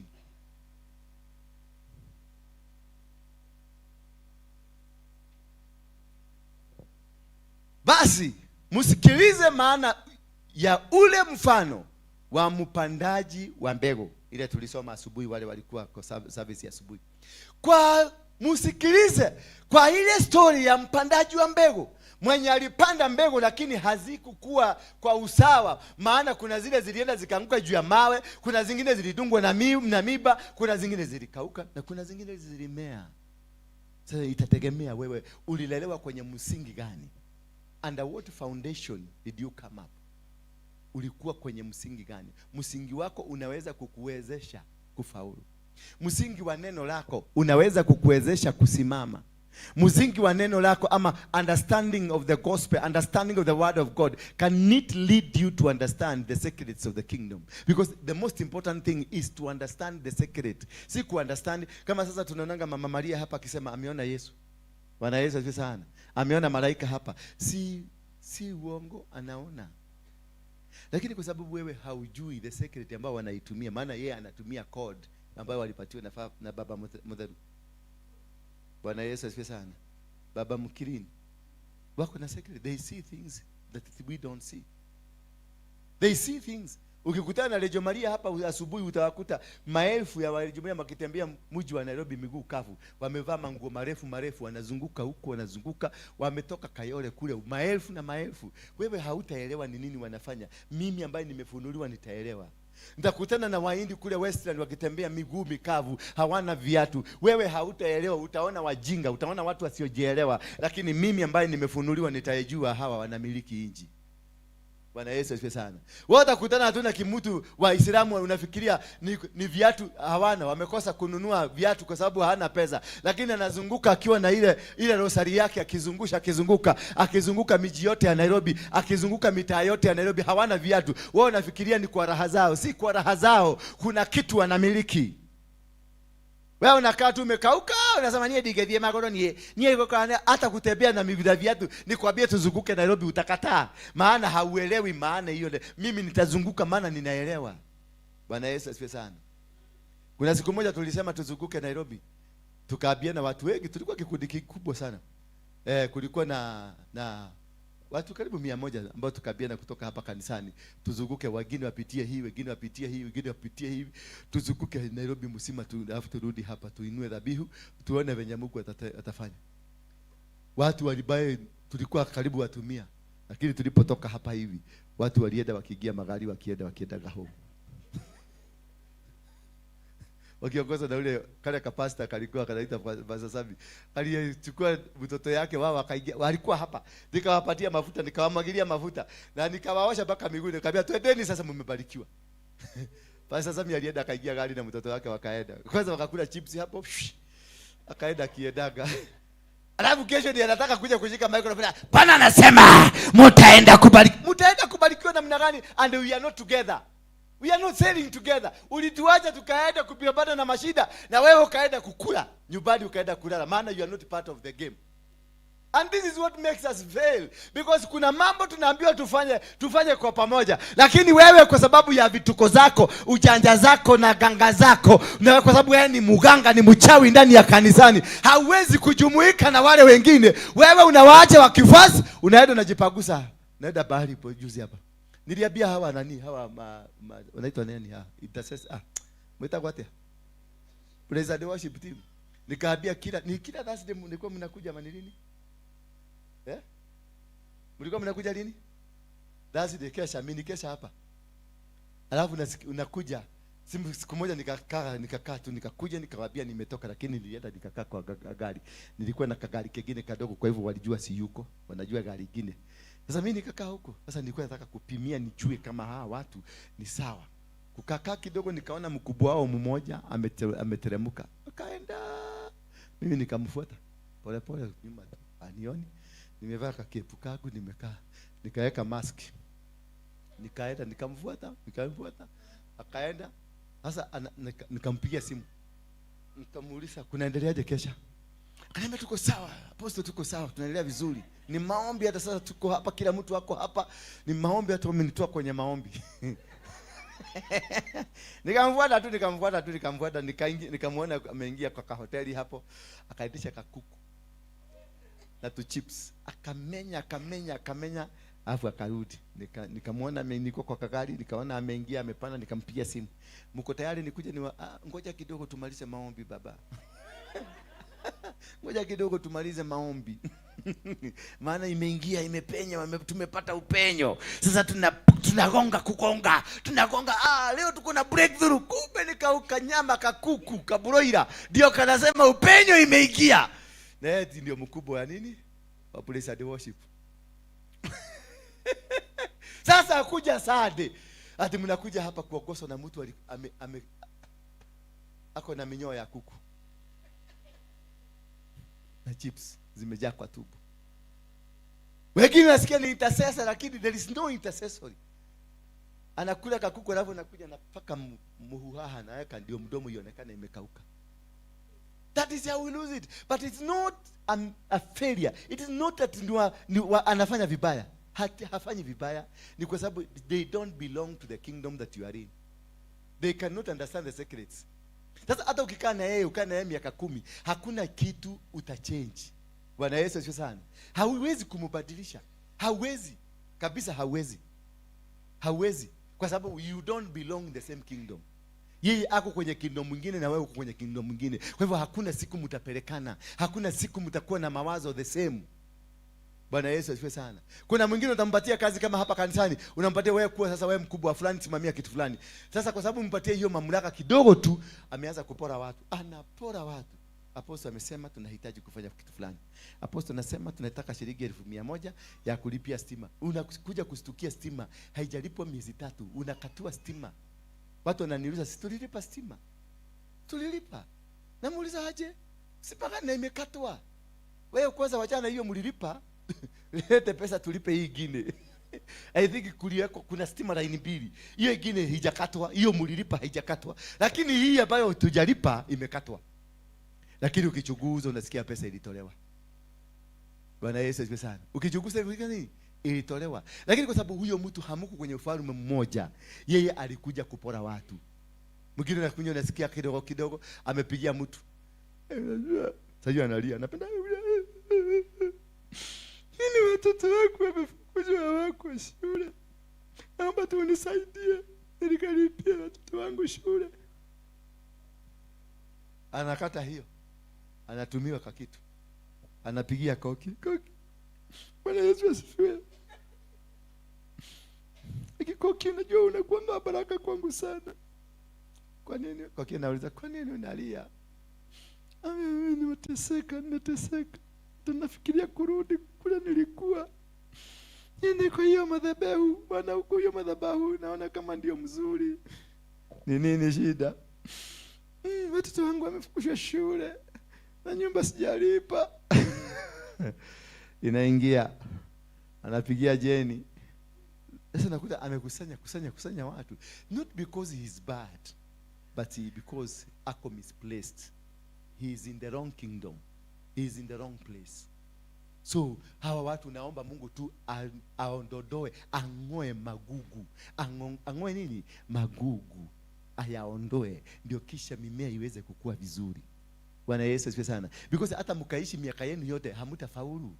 Basi msikilize maana ya ule mfano wa mpandaji wa mbegu. Ile tulisoma asubuhi, wale walikuwa kwa service ya asubuhi. Kwa msikilize kwa ile story ya mpandaji wa mbegu, mwenye alipanda mbegu lakini hazikukua kwa usawa, maana kuna zile zilienda zikaanguka juu ya mawe, kuna zingine zilidungwa na miba, kuna zingine zilikauka na kuna zingine zilimea. Sasa itategemea wewe ulilelewa kwenye msingi gani. Under what foundation did you come up? Ulikuwa kwenye msingi gani? Msingi wako unaweza kukuwezesha kufaulu. Msingi wa neno lako unaweza kukuwezesha kusimama. Msingi wa neno lako ama understanding of the gospel, understanding of the word of God can it lead you to understand the secrets of the kingdom. Because the most important thing is to understand the secret. Si ku understand kama sasa tunaonanga Mama Maria hapa akisema ameona Yesu. Bwana Yesu asifiwe sana. Ameona malaika hapa. Si uongo, anaona. Lakini kwa sababu wewe haujui the secret ambao wanaitumia, maana yeye anatumia code ambayo walipatiwa na baba Mutheru. Bwana Yesu asifiwe sana. Baba Mkirini. Wako na secret. They see things that we don't see. They see things. Ukikutana na Rejo Maria hapa asubuhi utawakuta maelfu ya Rejo Maria wakitembea mji wa Nairobi miguu kavu. Wamevaa manguo marefu marefu, wanazunguka huku, wanazunguka, wametoka Kayole kule, maelfu na maelfu. Wewe hautaelewa ni nini wanafanya. Mimi ambaye nimefunuliwa nitaelewa. Nitakutana na Wahindi kule Westland wakitembea miguu mikavu, hawana viatu. Wewe hautaelewa, utaona wajinga, utaona watu wasiojielewa. Lakini mimi ambaye nimefunuliwa nitaijua hawa wanamiliki inji. Bwana Yesu asifiwe sana. Wewe utakutana tu na kimutu Waislamu unafikiria ni viatu hawana, wamekosa kununua viatu kwa sababu hawana pesa. Lakini anazunguka akiwa na ile rosari yake, akizungusha, akizunguka, akizunguka miji yote ya Nairobi, akizunguka mitaa yote ya Nairobi, hawana viatu. Wewe unafikiria ni kwa raha zao. Si kwa raha zao, kuna kitu wanamiliki. Wewe unakaa tu umekauka, unasema nie digethie magoro nie. Nie iko kwa hata kutembea na miguu ya viatu, nikwambie tuzunguke Nairobi utakataa. Maana hauelewi maana hiyo. Mimi nitazunguka maana ninaelewa. Bwana Yesu asifiwe sana. Kuna siku moja tulisema tuzunguke Nairobi. Tukaambia na watu wengi, tulikuwa kikundi kikubwa sana. Kulikuwa na watu karibu 100 ambao tukaambia na kutoka hapa kanisani tuzunguke, wengine wapitie hii, wengine wapitie hii, wengine wapitie hii, tuzunguke Nairobi mzima alafu turudi hapa tuinue dhabihu tuone venye Mungu atafanya. Watu walibaye, tulikuwa karibu watu 100, lakini tulipotoka hapa hivi watu walienda wakiingia magari, wakienda home. Wakiongozwa na ule kale kapasta kalikuwa kanaita Pastor Sami. Aliyechukua mtoto yake wao wakaingia, walikuwa hapa. Nikawapatia mafuta, nikawamwagilia mafuta na nikawaosha mpaka miguu, nikamwambia twendeni sasa mmebarikiwa. Pastor Sami alienda akaingia gari na mtoto wake wakaenda. Kwanza wakakula chips hapo. Akaenda akiedaga. Alafu kesho ndiye anataka kuja kushika microphone. Bwana anasema mtaenda kubariki. Mtaenda kubarikiwa namna gani? And we are not together. We are not sailing together. Ulituacha tukaenda kupambana na mashida na wewe ukaenda kukula nyumbani, ukaenda kulala, maana you are not part of the game. And this is what makes us fail, because kuna mambo tunaambiwa tufanye kwa pamoja, lakini wewe kwa sababu ya vituko zako, ujanja zako na ganga zako, na kwa sababu wewe ni muganga, ni mchawi ndani ya kanisani, hauwezi kujumuika na wale wengine. Wewe unawaacha wakifasi, unaenda unajipagusa. Naenda bahari po juzi hapa. Niliambia hawa nani hawa wanaitwa nani hawa? Intercessor, mwita atia? Praise and worship team. Nikaambia kila Thursday mlikuwa mnakuja ama ni lini? Eh? Mlikuwa mnakuja lini? Thursday kesha, mimi nikesha hapa. Alafu unakuja siku moja nikakaa tu, nikakuja nikawaambia nimetoka, lakini nilienda nikakaa kwa gari. Nilikuwa na kagari kingine kadogo, kwa hivyo walijua si yuko, wanajua gari lingine. Sasa mimi nikakaa huko. Sasa nilikuwa nataka kupimia nijue kama hawa watu ni sawa. Kukakaa kidogo nikaona mkubwa wao mmoja ameteremka. Akaenda. Mimi nikamfuata. Pole pole nyuma tu. Anioni. Nimevaa kakepu kangu, nimekaa. Nikaweka mask. Nikaenda nikamfuata, nikamfuata. Akaenda. Sasa nikampigia simu. Nikamuuliza kunaendeleaje kesha? Akaniambia tuko sawa, apostle, tuko sawa, tunaendelea vizuri. Ni maombi hata sasa tuko hapa, kila mtu ako hapa. Ni maombi, hata umenitoa kwenye maombi. Nikamfuata tu, nikamfuata tu, nikamfuata, nikaingia, nikamuona ameingia kwa kahoteli hapo, akaitisha kakuku na tu chips. Akamenya, akamenya, akamenya, alafu akarudi. Nikamuona nilikuwa kwa kagari, nikaona ameingia, amepanda, nikampigia simu. Mko tayari nikuje? Ngoja kidogo tumalize maombi baba. Ngoja kidogo tumalize maombi. Maana imeingia, imepenya, tumepata upenyo. Sasa tunagonga kugonga, tunagonga, leo tuko na breakthrough. Kumbe nikauka nyama kakuku kabroila, ndio kanasema upenyo imeingia. Na yeye ndio mkubwa wa nini? Wa praise and worship. Sasa kuja Sunday, ati mnakuja hapa kuogoswa na mtu ako na minyoo ya kuku na chips zimejaa kwa tubo. Wengine nasikia ni intercessor, lakini there is no intercessory. Anakula kakuku alafu anakuja anapaka muhuhaha anaweka ndio mdomo ionekane imekauka. That is how we lose it. But it's not a failure. It is not that anafanya vibaya. Hafanyi vibaya. Ni kwa sababu they don't belong to the kingdom that you are in. They cannot understand the secrets. Sasa hata ukikaa na yeye, ukaa na yeye miaka 10, hakuna kitu utachange. Bwana Yesu asifiwe sana. Hauwezi kumbadilisha. Hauwezi. Kabisa hauwezi. Hauwezi. Kwa sababu you don't belong in the same kingdom. Yeye ako kwenye kingdom mwingine na wewe uko kwenye kingdom mwingine. Kwa hivyo hakuna siku mtapelekana. Hakuna siku mtakuwa na mawazo the same. Bwana Yesu asifiwe sana. Kuna mwingine utampatia kazi kama hapa kanisani, unampatia wewe kuwa sasa wewe mkubwa fulani, simamia kitu fulani. Sasa kwa sababu umpatie hiyo mamlaka kidogo tu, ameanza kupora watu. Anapora watu. Apostle amesema tunahitaji kufanya kitu fulani. Apostle anasema tunataka shilingi 100,000 ya kulipia stima. Unakuja kustukia stima haijalipwa miezi 3, unakatua stima. Watu wananiuliza, si tulilipa stima? Tulilipa. Namuuliza aje? Si mpaka na imekatwa. Wewe kwanza wachana hiyo mlilipa. Lete pesa tulipe hii ingine. I think kuliweko kuna stima line 2. Hiyo ingine haijakatwa, hiyo mlilipa haijakatwa. Lakini hii ambayo tujalipa imekatwa. Lakini ukichunguza unasikia pesa ilitolewa. Bwana Yesu asifiwe sana. Ukichunguza hivi nini? Ilitolewa. Lakini kwa sababu huyo mtu hamuko kwenye ufalme mmoja, yeye alikuja kupora watu. Mwingine anakuja unasikia kidogo kidogo amepigia mtu. Sasa analia, anapenda. Nini watoto wangu wamefukuzwa hawako shule. Naomba tu unisaidie nikalipie watoto wangu shule. Anakata hiyo. Anatumiwa kwa kitu. Anapigia koki. Koki. Bwana Yesu asifiwe. Iki koki, unajua unakuwa baraka kwangu sana. Kwa nini? Kwa kile nauliza, kwa nini unalia? Mimi nimeteseka, nimeteseka. Tunafikiria kurudi kule nilikuwa. Nini kwa hiyo madhabahu? Bwana, huko hiyo madhabahu naona kama ndio mzuri. Ni nini shida? Watoto wangu wamefukushwa shule na nyumba sijalipa. Inaingia, anapigia Jeni. Sasa nakuta amekusanya kusanya kusanya watu, not because he is bad, but because ako misplaced. He is in the wrong kingdom, he is in the wrong place. So hawa watu naomba Mungu tu aondodoe, ang'oe magugu, ang'oe nini? Magugu ayaondoe, ndio kisha mimea iweze kukua vizuri. Bwana Yesu asifiwe sana. Because hata mkaishi miaka yenu yote hamtafaulu,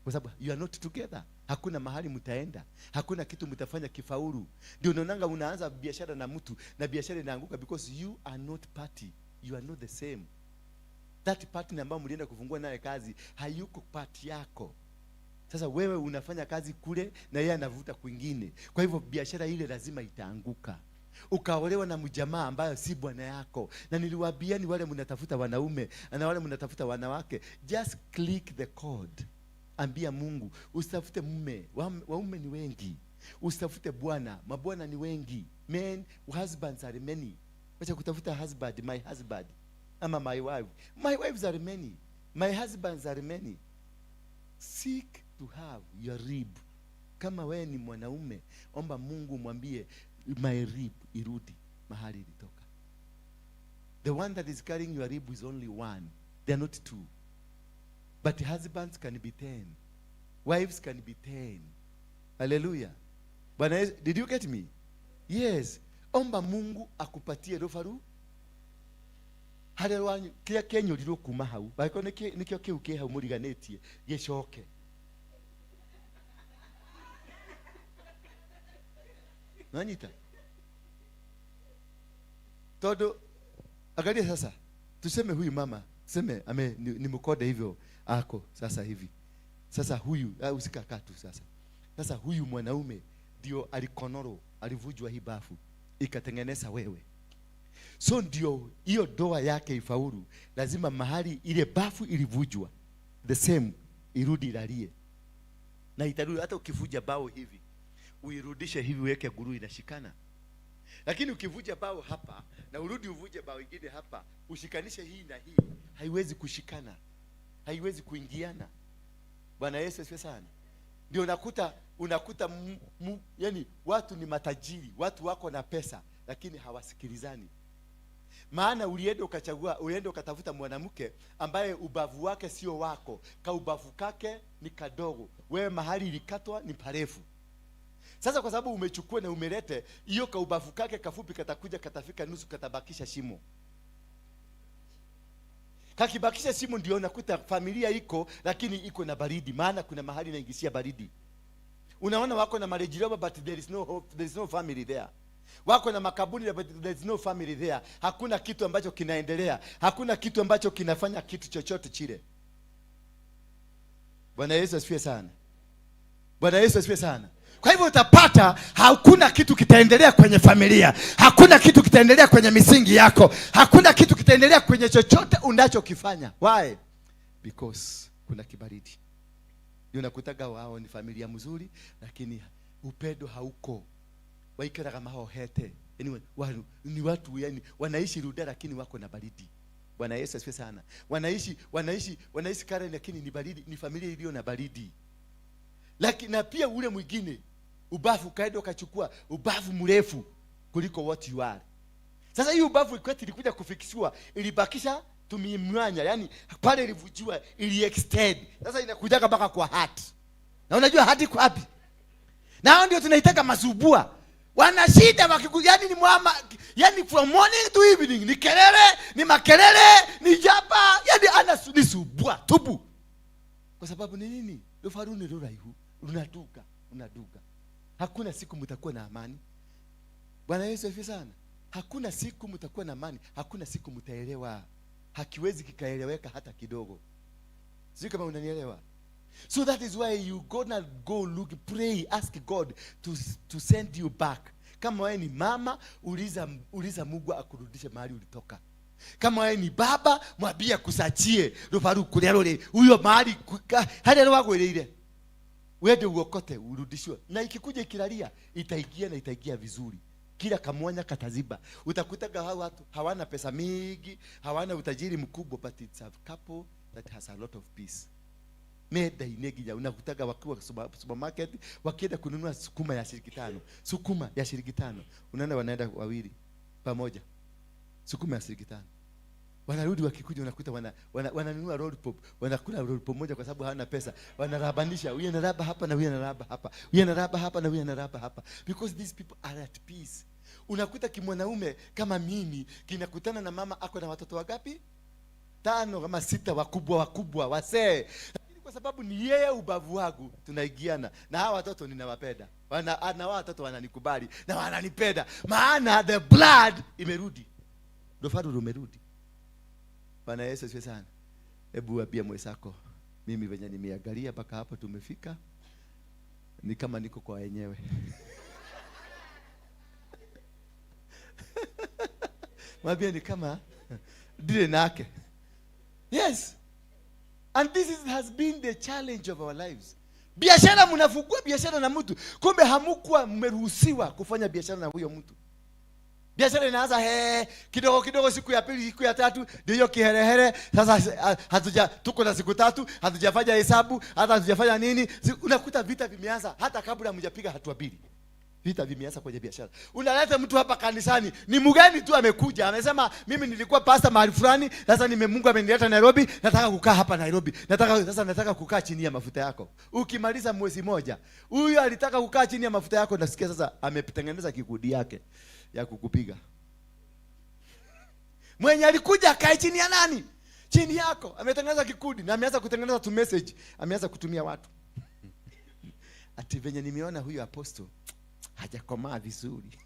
kwa sababu you are not together. Hakuna mahali mtaenda, hakuna kitu mtafanya kifaulu. Ndio unaonanga unaanza biashara na mtu na biashara inaanguka because you are not party, you are not the same. That partner ambayo mlienda kufungua naye kazi hayuko party yako. Sasa wewe unafanya kazi kule na yeye anavuta kwingine, kwa hivyo biashara ile lazima itaanguka. Ukaolewa na mjamaa ambayo si bwana yako. Na niliwaambia ni wale mnatafuta wanaume na wale mnatafuta wanawake, just click the code. Ambia Mungu, usitafute mume, waume ni wengi. Usitafute bwana, mabwana ni wengi. Men, husbands are many. Wacha kutafuta husband, my husband ama my wife. My wives are many. My husbands are many. Seek to have your rib. Kama wewe ni mwanaume, omba Mungu, mwambie my rib irudi mahali ilitoka. The one that is carrying your rib is only one. They are not two. But husbands can be 10. Wives can be 10. Hallelujah. Bwana Yesu, did you get me? Yes. Omba Mungu akupatie rũbaru harĩa rwanyu kĩrĩa kĩenyũrirwo kuma hau, angĩkorwo nĩkĩo kĩu kĩ hau mũriganĩtie gĩcoke. Nanyita tondu angalia sasa, tuseme huyu mama, tuseme ame ni mkode hivyo ako sasa hivi. Sasa huyu, usikakaa tu sasa. Sasa huyu mwanaume ndio alikonoro, alivujwa hii bafu ikatengeneza wewe. So ndio hiyo doa yake ifaulu, lazima mahali ile bafu ilivujwa the same irudi ilalie. Na itarudi hata ukivuja bao hivi, uirudishe hivi, uweke guru inashikana. Lakini ukivuja bao hapa na urudi uvuje bao ingine hapa, ushikanishe hii na hii, haiwezi kushikana, haiwezi kuingiana. Bwana Yesu asifiwe sana. Ndio unakuta yani watu ni matajiri, watu wako na pesa, lakini hawasikilizani. Maana ulienda ukachagua, ulienda ukatafuta mwanamke ambaye ubavu wake sio wako, ka ubavu kake ni kadogo, wewe mahali ilikatwa ni parefu. Sasa kwa sababu umechukua na umelete hiyo ka ubavu kake kafupi, katakuja katafika nusu, katabakisha shimo. Kakibakisha shimo, ndio unakuta familia iko lakini iko na baridi, maana kuna mahali inaingishia baridi. Unaona wako na marriage but there is no hope, there is no family there. Wako na makaburi but there is no family there. Hakuna kitu ambacho kinaendelea, hakuna kitu ambacho kinafanya kitu chochote chile. Bwana Yesu asifiwe sana. Bwana Yesu asifiwe sana. Kwa hivyo utapata hakuna kitu kitaendelea kwenye familia, hakuna kitu kitaendelea kwenye misingi yako, hakuna kitu kitaendelea kwenye chochote unachokifanya. Why? Because kuna kibaridi. Ndio unakutaga wao ni familia mzuri lakini upendo hauko. Waikaraga mahohete. Anyway, ni watu yani wanaishi Runda lakini wako na baridi. Bwana Yesu asifiwe sana. Wanaishi Karen lakini ni baridi, ni familia iliyo na baridi. Lakini na pia ule mwingine ubavu kaenda ukachukua ubavu mrefu kuliko what you are. Sasa hii ubavu kwetu ilikuja kufikishiwa, ilibakisha tumimwanya, yani pale ilivujua ili extend. Sasa inakujaga mpaka kwa heart. Na unajua heart iko wapi? Na hao ndio tunaitaka masubua. Wana shida wakiku, yani ni mwama, yani from morning to evening ni kelele, ni makelele, ni japa, yani ana ni subua tubu. Kwa sababu ni nini? Rufaru ni ruraihu, unaduka, unaduka. Hakuna siku mtakuwa na amani. Bwana Yesu asifiwe sana. Hakuna siku mtakuwa na amani, hakuna siku mtaelewa. Hakiwezi kikaeleweka hata kidogo. Sijui kama unanielewa. So that is why you gonna go look, pray, ask God to send you back. Kama wewe ni mama, uliza Mungu akurudishe mahali ulitoka. Kama wewe ni baba, mwambie akusachie rubaru kuria ruri huyo mahali haria rwagwiriire, wende uokote urudishwe. Na ikikuja ikilalia, itaingia na itaingia vizuri. Kila kamwanya kataziba. Utakutaga hao watu hawana pesa mingi, hawana utajiri mkubwa, but it's a couple that has a lot of peace. Menda-inĩ nginya unakutaga wakiwa supermarket wakienda kununua sukuma ya shilingi 5, sukuma ya shilingi 5, unaenda wanaenda wawili pamoja, sukuma ya shilingi 5. Wanarudi wakikuja unakuta wananunua roll pop, wanakula roll pop moja kwa sababu hawana pesa. Wanarabanisha, huyu anaraba hapa na huyu anaraba hapa, huyu anaraba hapa na huyu anaraba hapa, because these people are at peace. Unakuta kimwanaume kama mimi kinakutana na mama ako na watoto wangapi? 5 kama 6, wakubwa wakubwa wasee. Lakini kwa sababu ni yeye ubavu wangu tunaigiana, na hawa watoto ninawapenda. Na hawa watoto wananikubali na wananipenda, maana the blood imerudi. Rubaru rumerudi. Bwana Yesu asifiwe sana. Hebu ambia mwenzako, mimi venye nimeangalia mpaka hapo tumefika, ni kama niko kwa wenyewe. Mwambie ni kama ndire nake. Yes. And this has been the challenge of our lives. Biashara, mnafungua biashara na mtu, kumbe hamkuwa mmeruhusiwa kufanya biashara na huyo mtu. Biashara inaanza kidogo kidogo, siku ya pili, siku ya tatu ndio hiyo kiherehere. Sasa tuko na siku 3, hatujafanya hesabu, hata hatujafanya nini. Unakuta vita vimeanza hata kabla hamjapiga hatua 2. Vita vimeanza kwenye biashara. Unaleta mtu hapa kanisani, ni mgeni tu amekuja, amesema mimi nilikuwa pastor mahali fulani, sasa Mungu amenileta Nairobi, nataka kukaa hapa Nairobi. Nataka kukaa chini ya mafuta yako. Ukimaliza mwezi moja, huyu alitaka kukaa chini ya mafuta yako, nasikia sasa ametengeneza kikundi yake ya kukupiga. Mwenye alikuja akae chini ya nani? Chini yako. Ametengeneza kikundi na ameanza kutengeneza tu message, ameanza kutumia watu. Ati venye nimeona huyu apostle hajakomaa vizuri.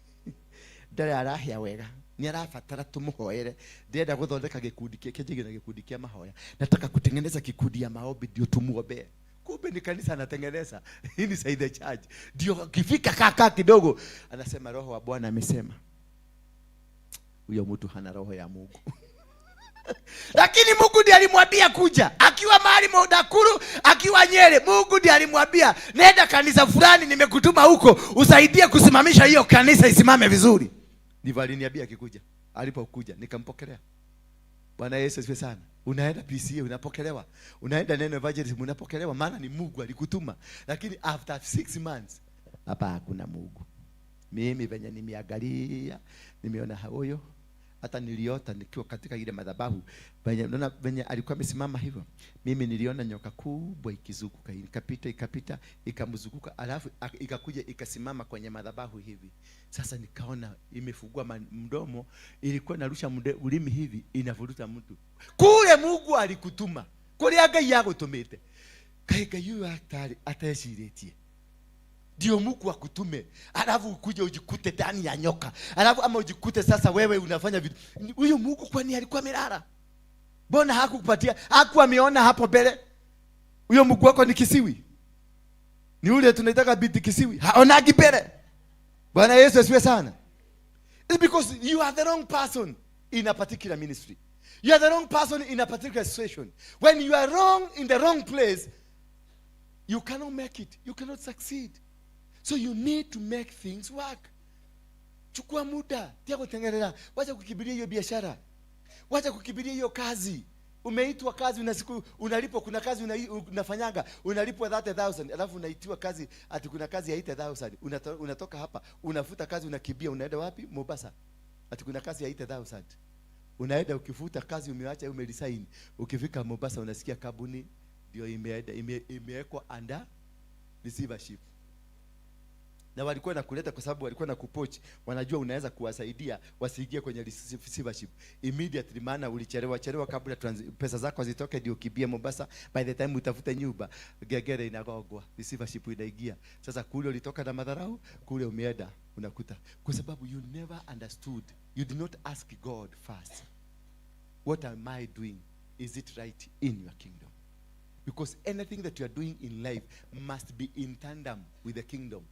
Ndare arahia wega. Ni arabatara tumuhoere. Ndenda guthondeka gikundi kike njige na gikundi kia mahoya. Nataka kutengeneza kikundi ya maombi ndio tumuombee. Kumbe ni kanisa anatengeneza. Hii ni side church. Ndio kifika kaka kidogo anasema roho wa Bwana amesema huyo mtu hana roho ya Mungu. Lakini Mungu ndiye alimwambia kuja. Akiwa mahali Nakuru, akiwa Nyeri, Mungu ndiye alimwambia nenda kanisa fulani, nimekutuma huko usaidie kusimamisha hiyo kanisa isimame vizuri. Ndivyo aliniambia akikuja. Alipokuja nikampokelea. Bwana Yesu asifiwe sana. Unaenda PCA unapokelewa. Unaenda Neno Evangelism unapokelewa, maana ni Mungu alikutuma. Lakini after 6 months hapa hakuna Mungu. Mimi venye nimeangalia, nimeona huyo, hata niliota nikiwa katika ile madhabahu, venye unaona venye alikuwa amesimama hivyo, mimi niliona nyoka kubwa ikizunguka, ikapita ikapita ikamzunguka, alafu ikakuja ikasimama kwenye madhabahu hivi. Sasa nikaona imefungua mdomo, ilikuwa inarusha ulimi hivi, inavuruta mtu. Kule Mungu alikutuma, kule Ngai agutumite. Kai Ngai huyu ateciretie. Ndio Mungu akutume, alafu ukuje ujikute ndani ya nyoka, alafu ama ujikute sasa wewe unafanya vitu. Huyu Mungu kwani alikuwa amelala? Mbona hakukupatia? Hakuwa ameona hapo mbele? Huyo Mungu wako ni kisiwi. Ni ule tunaitaka binti kisiwi. Haonagi mbele. Bwana Yesu asifiwe sana. It's because you are the wrong person in a particular ministry. You are the wrong person in a particular situation. When you are wrong in the wrong place, you cannot make it. You cannot succeed. So you need to make things work. Chukua muda, tia kutengeneza. Wacha kukimbilia hiyo biashara. Wacha kukimbilia hiyo kazi. Umeitwa kazi, una siku unalipwa, kuna kazi unafanyanga, unalipwa 30,000, alafu unaitiwa kazi ati kuna kazi ya 8,000. Unatoka hapa, unafuta kazi, unakimbia, unaenda wapi? Mombasa. Ati kuna kazi ya 8,000. Unaenda ukifuta kazi, umeacha, umeresign. Ukifika Mombasa unasikia kampuni ndio imewekwa under receivership. Na walikuwa nakuleta kwa sababu walikuwa na kupoach, wanajua unaweza kuwasaidia wasiingie kwenye receivership immediately, maana ulichelewa chelewa kabla pesa zako zitoke ndio ukimbie Mombasa. By the time utafute nyumba, gegere inagongwa, receivership inaingia. Sasa kule ulitoka na madharau, kule umeenda unakuta, kwa sababu you never understood, you did not ask God first, what am I doing, is it right in your kingdom? Because anything that you are doing in life must be in tandem with the kingdom.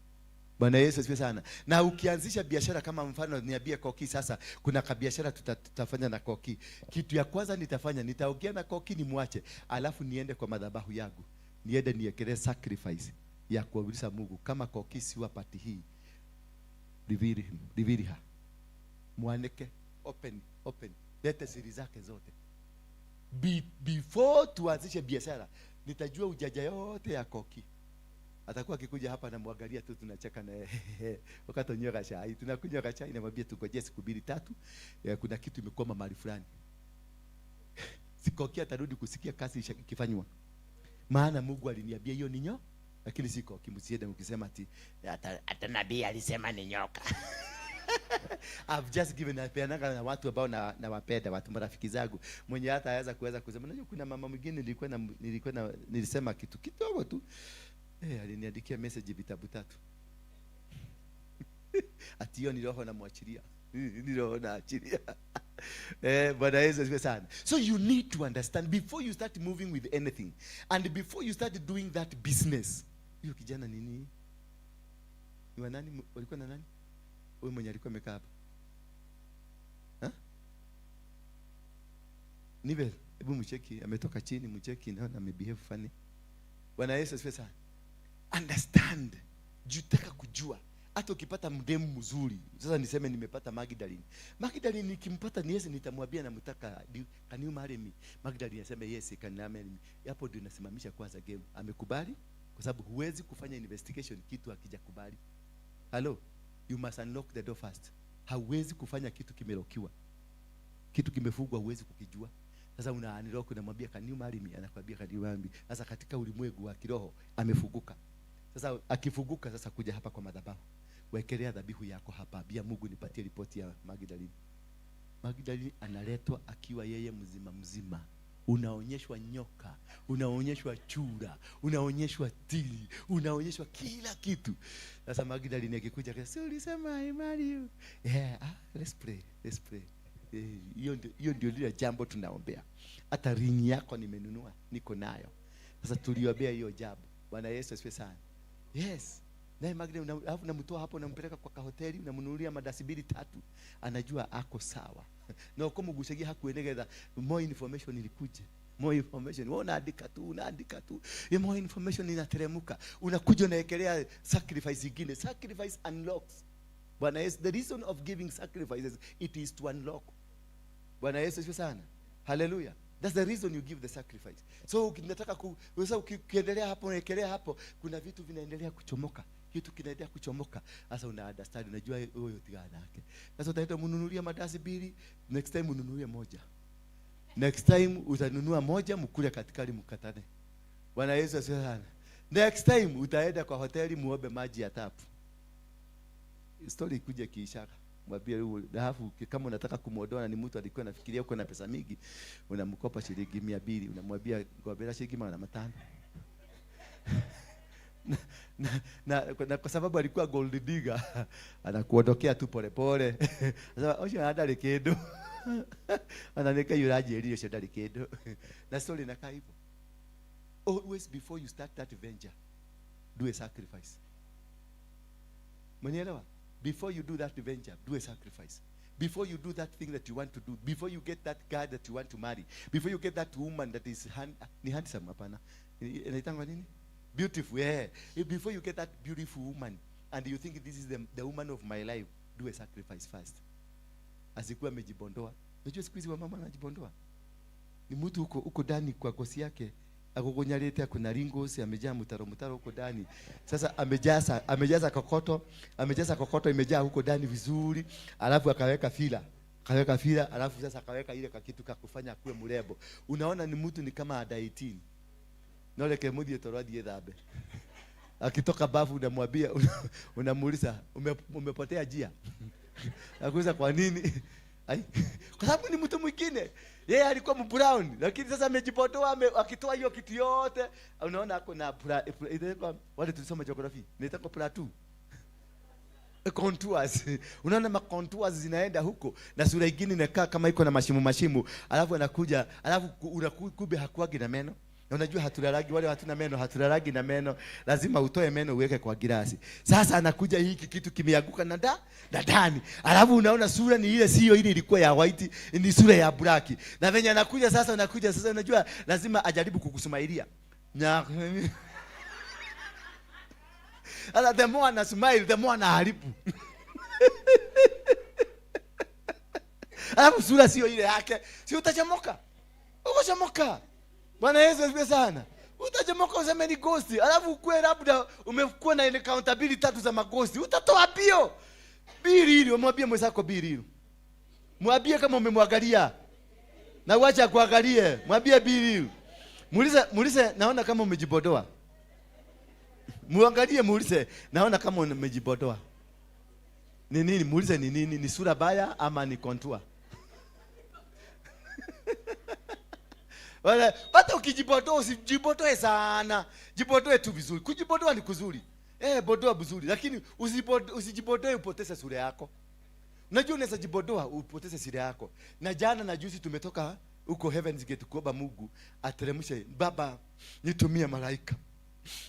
Bwana Yesu asifiwe sana. Na ukianzisha biashara kama mfano niambie Koki sasa kuna kabiashara tutafanya na Koki. Kitu ya kwanza nitafanya nitaongea na Koki nimwache, alafu niende kwa madhabahu yangu. Niende niekelee sacrifice ya kuuliza Mungu kama Koki si wa pati hii. Reveal him, reveal her. Mwanike open, open. Lete siri zake zote. Before tuanzishe biashara, nitajua ujanja yote ya Koki. Atakuwa akikuja hapa namwangalia tu, tunacheka na yeye. Wakati tunywa chai, tunakunywa chai, namwambia tungojee siku mbili tatu, kuna kitu imekwama mahali fulani. Sikoki atarudi kusikia kazi ikifanywa. Maana Mungu aliniambia hiyo ni nyoka, lakini si Koki. Msiende mkisema ati hata nabii alisema ni nyoka. I've just given napeanaga na watu ambao nawapenda, watu marafiki zangu. Mwenye hata aweza kuweza kusema. Unajua kuna mama mwingine nilisema kitu kidogo tu. Aliniandikia message vitabu 3. Ati hiyo ni roho namwachilia. Ni roho naachilia. Bwana Yesu asifiwe sana. So you need to understand before you start moving with anything and before you start doing that business. Huyo kijana nini? Ni wa nani? Walikuwa na nani? Huyo mwenye alikuwa amekaa hapa. Ha? Nivel, hebu mcheki, ametoka chini, mcheki, naona amebehave funny. Bwana Yesu asifiwe sana. Understand. Jutaka kujua. Hata ukipata mdemu mzuri. Sasa niseme nimepata Magdalene. Magdalene nikimpata ni yes, nitamwambia namtaka, can you marry me? Magdalene aseme yes, can you marry me? Hapo ndio nasimamisha kwanza game. Amekubali? Kwa sababu huwezi kufanya investigation kitu hakijakubali. Hello? You must unlock the door first. Hauwezi kufanya kitu kimelokiwa. Kitu kimefungwa huwezi kukijua. Sasa una unlock, unamwambia can you marry me? Anakuambia can you marry me? Sasa katika ulimwengu wa kiroho amefunguka. Sasa akifunguka sasa kuja hapa kwa madhabahu. Wekelea dhabihu yako hapa. Ambia Mungu nipatie ripoti ya Magdalene. Magdalene analetwa akiwa yeye mzima mzima. Unaonyeshwa nyoka, unaonyeshwa chura, unaonyeshwa tili, unaonyeshwa kila kitu. Sasa Magdalene akikuja akasema, si ulisema I marry you? Yeah, let's pray, let's pray. Hiyo ndio lile jambo tunaombea. Hata ring yako nimenunua, niko nayo. Sasa tuliombea hiyo jambo. Bwana Yesu asifiwe sana. Yes. Naye Magdalene alafu unamtoa hapo unampeleka kwa kahoteli, unamnunulia madasi 2 3. Anajua ako sawa. Na uko mugusagia hakuenegeza more information ilikuje. More information. Wewe unaandika tu, unaandika tu. Ye more information inateremka. Unakuja unaekelea sacrifice nyingine. Sacrifice unlocks. Bwana Yesu, the reason of giving sacrifices, it is to unlock. Bwana Yesu asifiwe sana. Hallelujah. That's the reason you give the sacrifice. So ukitaka sasa ukiendelea hapo, unaekelea hapo, kuna vitu vinaendelea kuchomoka. Kitu kinaendelea kuchomoka. Sasa una understand, unajua huyo tigana yake. Sasa utaenda mnunulia madasi 2, next time ununulie 1. Next time utanunua 1, mkule katikati mkatane. Bwana Yesu asifiwe sana. Next time utaenda kwa hoteli muombe maji ya tap. Story ikuje kiishaka. Mwambie huyu, na alafu kama unataka kumuondoa na ni mtu alikuwa anafikiria uko na pesa mingi, unamkopa shilingi 200, unamwambia ngobera shilingi 500. Na kwa sababu alikuwa gold digger, anakuondokea tu pole pole. Anasema, Ocio ndarĩ kĩndũ. Ona nĩ Ngai ũranjĩrire ũcio ndarĩ kĩndũ. Na story inakaa hivyo. Always before you start that venture, do a sacrifice. Mnielewa? Before you do that venture, do a sacrifice. Before you do that thing that you want to do, before you get that guy that you want to marry, before you get that woman that is ni handsome, hapana. Inaitangwa nini? Beautiful, yeah. Before you get that beautiful woman and you think this is the woman of my life, do a sacrifice first. Asikuwa amejibondoa. Unajua siku hizi wamama wanajibondoa. Ni mtu huko ndani kwa kosi yake, akokonyalete kuna ringos, amejaa mtaro mtaro huko ndani. Sasa amejaza kokoto, amejaza kokoto imejaa huko ndani vizuri, alafu akaweka fila. Akaweka fila, alafu sasa akaweka ile kakitu ka kufanya akuwe mrembo. Unaona ni mtu ni kama ada 18. Nole ke mudie toradi thambe. Akitoka bafu unamwambia, unamuuliza, umepotea njia? Nakuuliza kwa nini? Ai, kwa sababu ni mtu mwingine. Yeye alikuwa mbrown, lakini sasa amejipotoa, akitoa hiyo kitu yote, unaona ako na inaitwa, wale tulisoma geography, inaitwa plateau. Contours. Unaona ma contours zinaenda huko na sura nyingine inakaa kama iko na mashimo mashimo, alafu anakuja, alafu kumbe hakuagi na meno. Na unajua hatulalagi, wale hatuna meno, hatulalagi na meno, lazima utoe meno uweke kwa girasi. Sasa anakuja hiki kitu kimeanguka na ndani, alafu unaona sura ni ile, sio ile ilikuwa ya white, ni sura ya black. Na venye anakuja sasa, unakuja sasa, unajua lazima ajaribu kukusmailia. Sasa the more ana smile, the more anaharibu. Alafu sura sio ile yake, si utachomoka? Ukochomoka. Bwana Yesu asifiwe sana. Utachomoka useme ni ghost. Alafu ukue labda umekuwa na accountability tatu za maghosti. Utatoa bio. Bili hili, umwambie mwenzako bili hili. Mwambie kama umemwangalia. Na uache akuangalie. Mwambie bili hili. Muulize, muulize naona kama umejibodoa. Muangalie, muulize naona kama umejibodoa. Ni nini? Muulize ni nini? Ni sura baya ama ni kontua? Wala hata ukijibodoa usijibodoe sana. Jibodoe tu vizuri. Kujibodoa ni kuzuri. Bodoa vizuri, lakini usijibodoe upoteze sura yako. Unajua unaweza jibodoa upoteze sura yako. Na jana na juzi tumetoka huko Heaven's Gate kuomba Mungu ateremshe, Baba nitumie malaika.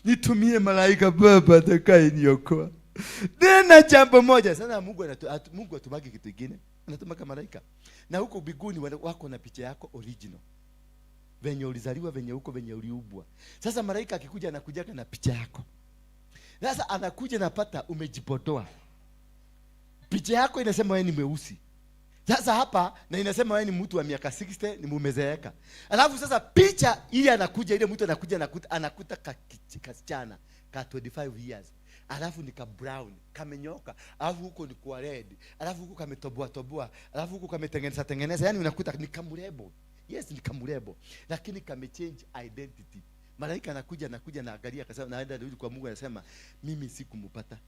Nitumie malaika Baba atakayeniokoa. Tena jambo moja sana, Mungu Mungu atumaki kitu kingine, anatumaka malaika. Na huko mbinguni wako na picha yako original. Venye ulizaliwa, venye huko, venye uliubwa. Sasa malaika akikuja anakuja na picha yako. Sasa anakuja napata umejipodoa. Picha yako inasema wewe ni mweusi. Sasa hapa na inasema wewe ni mtu wa miaka 60, ni mumezeeka. Alafu sasa picha ile anakuja, ile mtu anakuja anakuta kasichana ka 25 years. Alafu ni ka brown, kamenyoka, alafu huko ni kwa red, alafu huko kametoboa toboa, alafu huko kametengeneza tengeneza, yani unakuta ni kamurebo. Yes, ni kamurebo, lakini kamechange identity. Malaika anakuja na angalia, akasema, naenda rudi kwa Mungu, anasema mimi sikumpata.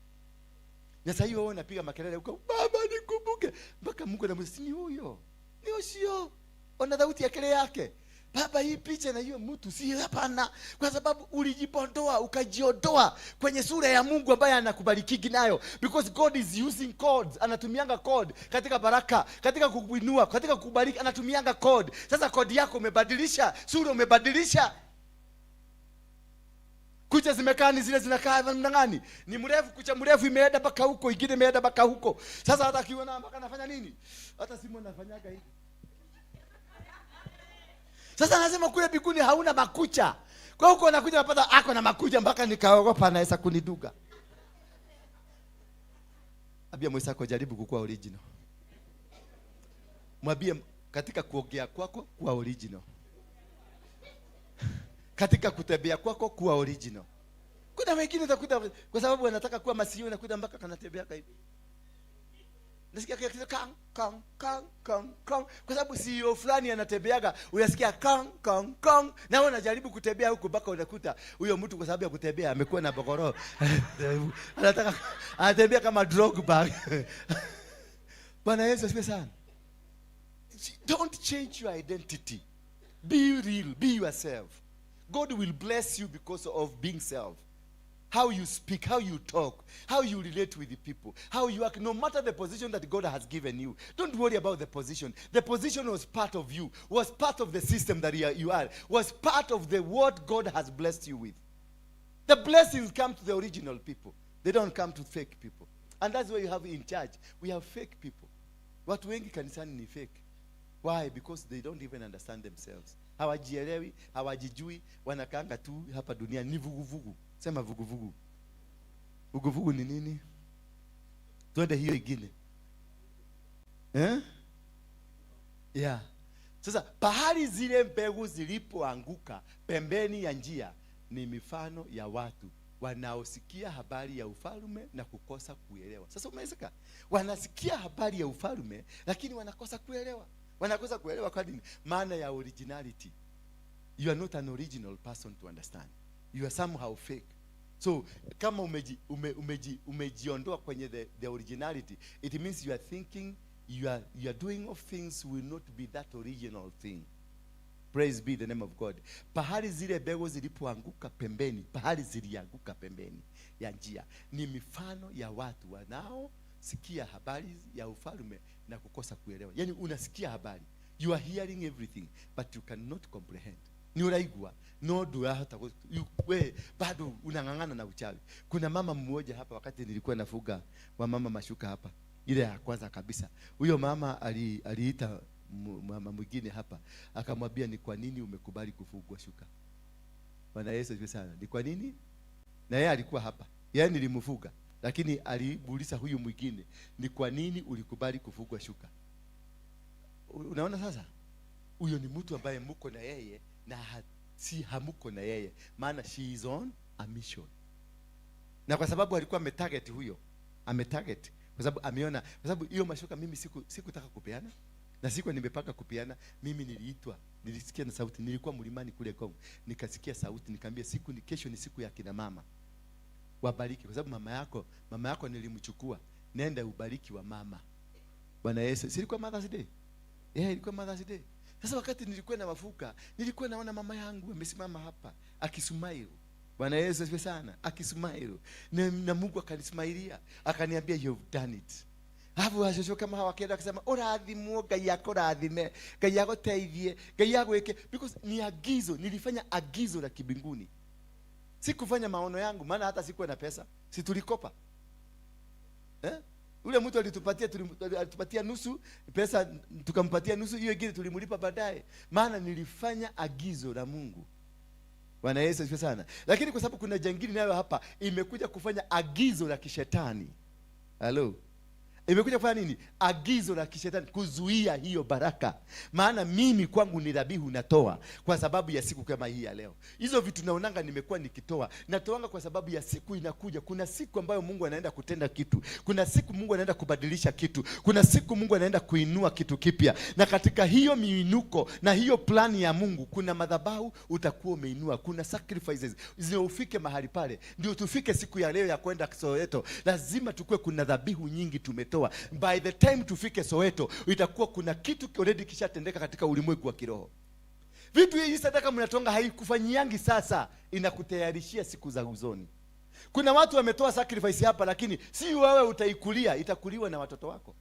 Na sasa hiyo wewe unapiga makelele huko, Baba nikumbuke, mpaka Mungu anamwambia si ni huyo, ni huyo. Ona sauti ya kelele yake. Baba, hii picha na hiyo mtu si hapana, kwa sababu ulijipondoa ukajiondoa kwenye sura ya Mungu ambaye anakubariki nayo, because God is using codes. Anatumianga code katika baraka, katika kukuinua, katika kukubariki, anatumianga code. Sasa code yako umebadilisha, sura umebadilisha. Kucha zimekaa ni zile zinakaa namna gani? Ni mrefu, kucha mrefu imeenda mpaka huko, ingine imeenda mpaka huko. Sasa hata akiona mpaka anafanya nini? Hata simu anafanyaga hivi. Sasa anasema kule mbinguni hauna makucha. Kwa huko anakuja napata ako na makucha mpaka nikaogopa anaweza kuniduga. Ambia mwenzako jaribu kukua original. Mwambie katika kuongea kwako kuwa original. Katika kutembea kwako kuwa original. Kuna wengine utakuta kwa sababu wanataka kuwa masio, unakuta mpaka kanatembea hivi. Nasikia kile kang kang kang kang kang, kwa sababu CEO fulani anatembeaga, unasikia kang kang kang, na wewe unajaribu kutembea huko mpaka unakuta huyo mtu kwa sababu ya kutembea amekuwa na bogoro. Anataka anatembea kama drug bag. Bwana Yesu asifiwe sana. Don't change your identity. Be real, be yourself. God will bless you because of being self. How you speak, how you talk, how you relate with the people, how you act, no matter the position that God has given you. Don't worry about the position. The position was part of you, was part of the system that you are, was part of the what God has blessed you with. The blessings come to the original people. They don't come to fake people. And that's why you have in church, we have fake people. Watu wengi kanisani ni fake. Why? Because they don't even understand themselves. Hawajielewi, hawajijui, wanakaanga tu hapa duniani ni vuguvugu. Sema vuguvugu. Vuguvugu ni nini? Twende hiyo ingine. Yeah. Sasa pahali zile mbegu zilipoanguka pembeni ya njia ni mifano ya watu wanaosikia habari ya ufalme na kukosa kuelewa. Sasa umesikia? Wanasikia habari ya ufalme lakini wanakosa kuelewa. Wanakosa kuelewa kwa nini? Maana ya originality. You are not an original person to understand. You are somehow fake. So kama umejiondoa kwenye the originality, it means you are thinking, you are doing of things will not be that original thing. Praise be the name of God. Pahali zile mbegu zilipoanguka pembeni, pahali zilianguka pembeni ya njia, ni mifano ya watu wanaosikia habari ya ufalme na kukosa kuelewa. Yani unasikia habari, you are hearing everything but you cannot comprehend. Ni uraigua no ndurahota we bado unang'ang'ana na uchawi. Kuna mama mmoja hapa, wakati nilikuwa nafuga wa mama mashuka hapa, ile ya kwanza kabisa, huyo mama aliita mama mwingine hapa akamwambia, ni kwa nini umekubali kufugwa shuka? Bwana Yesu asifiwe sana. Ni kwa nini? Na yeye alikuwa hapa, yeye nilimfuga, lakini alimuuliza huyu mwingine, ni kwa nini ulikubali kufugwa shuka? Unaona sasa, huyo ni mtu ambaye muko na yeye na si hamuko na yeye, maana she is on a mission. Na kwa sababu alikuwa ametarget huyo, ametarget kwa sababu ameona, kwa sababu hiyo mashuka mimi sikutaka kupeana na sikuwa nimepanga kupeana. Mimi niliitwa, nilisikia na sauti, nilikuwa mlimani kule Kongo, nikasikia sauti, nikaambia siku ni kesho, ni siku ya kina mama, wabariki, kwa sababu mama yako nilimchukua, nenda ubariki wa mama. Bwana Yesu, si ilikuwa Mother's Day? Yeah, ilikuwa Mother's Day. Sasa wakati nilikuwa na wafuka, nilikuwa naona mama yangu amesimama hapa akismile. Bwana Yesu asifiwe sana, akismile. Na Mungu akanismailia, akaniambia you've done it. Alafu wacoco kama hawa wakienda akasema urathimwo, Ngai akũrathime, Ngai agũteithie, Ngai agwĩke, because ni agizo, nilifanya agizo la kibinguni. Sikufanya maono yangu, maana hata sikuwa na pesa. Si tulikopa? Eh? Ule mtu alitupatia nusu pesa, tukampatia nusu, hiyo ingine tulimlipa baadaye. Maana nilifanya agizo la Mungu. Bwana Yesu asifiwe sana. Lakini kwa sababu kuna jangili nayo hapa imekuja kufanya agizo la kishetani. Hello. Imekuja kufanya nini? Agizo la kishetani kuzuia hiyo baraka. Maana mimi kwangu ni dhabihu natoa kwa sababu ya siku kama hii ya leo. Hizo vitu naonanga nimekuwa nikitoa, natoanga kwa sababu ya siku inakuja. Kuna siku ambayo Mungu anaenda kutenda kitu. Kuna siku Mungu anaenda kubadilisha kitu. Kuna siku Mungu anaenda kuinua kitu kipya. Na katika hiyo miinuko na hiyo plani ya Mungu, kuna madhabahu utakuwa umeinua, kuna sacrifices zile ufike mahali pale. Ndio tufike siku ya leo ya kwenda Soweto. Lazima tukue kuna dhabihu nyingi tumetoa. By the time tufike Soweto, itakuwa kuna kitu already kishatendeka katika ulimwengu wa kiroho. Vitu hii sadaka mnatonga haikufanyiangi sasa, inakutayarishia siku za uzoni. Kuna watu wametoa sacrifice hapa, lakini si wewe utaikulia, itakuliwa na watoto wako.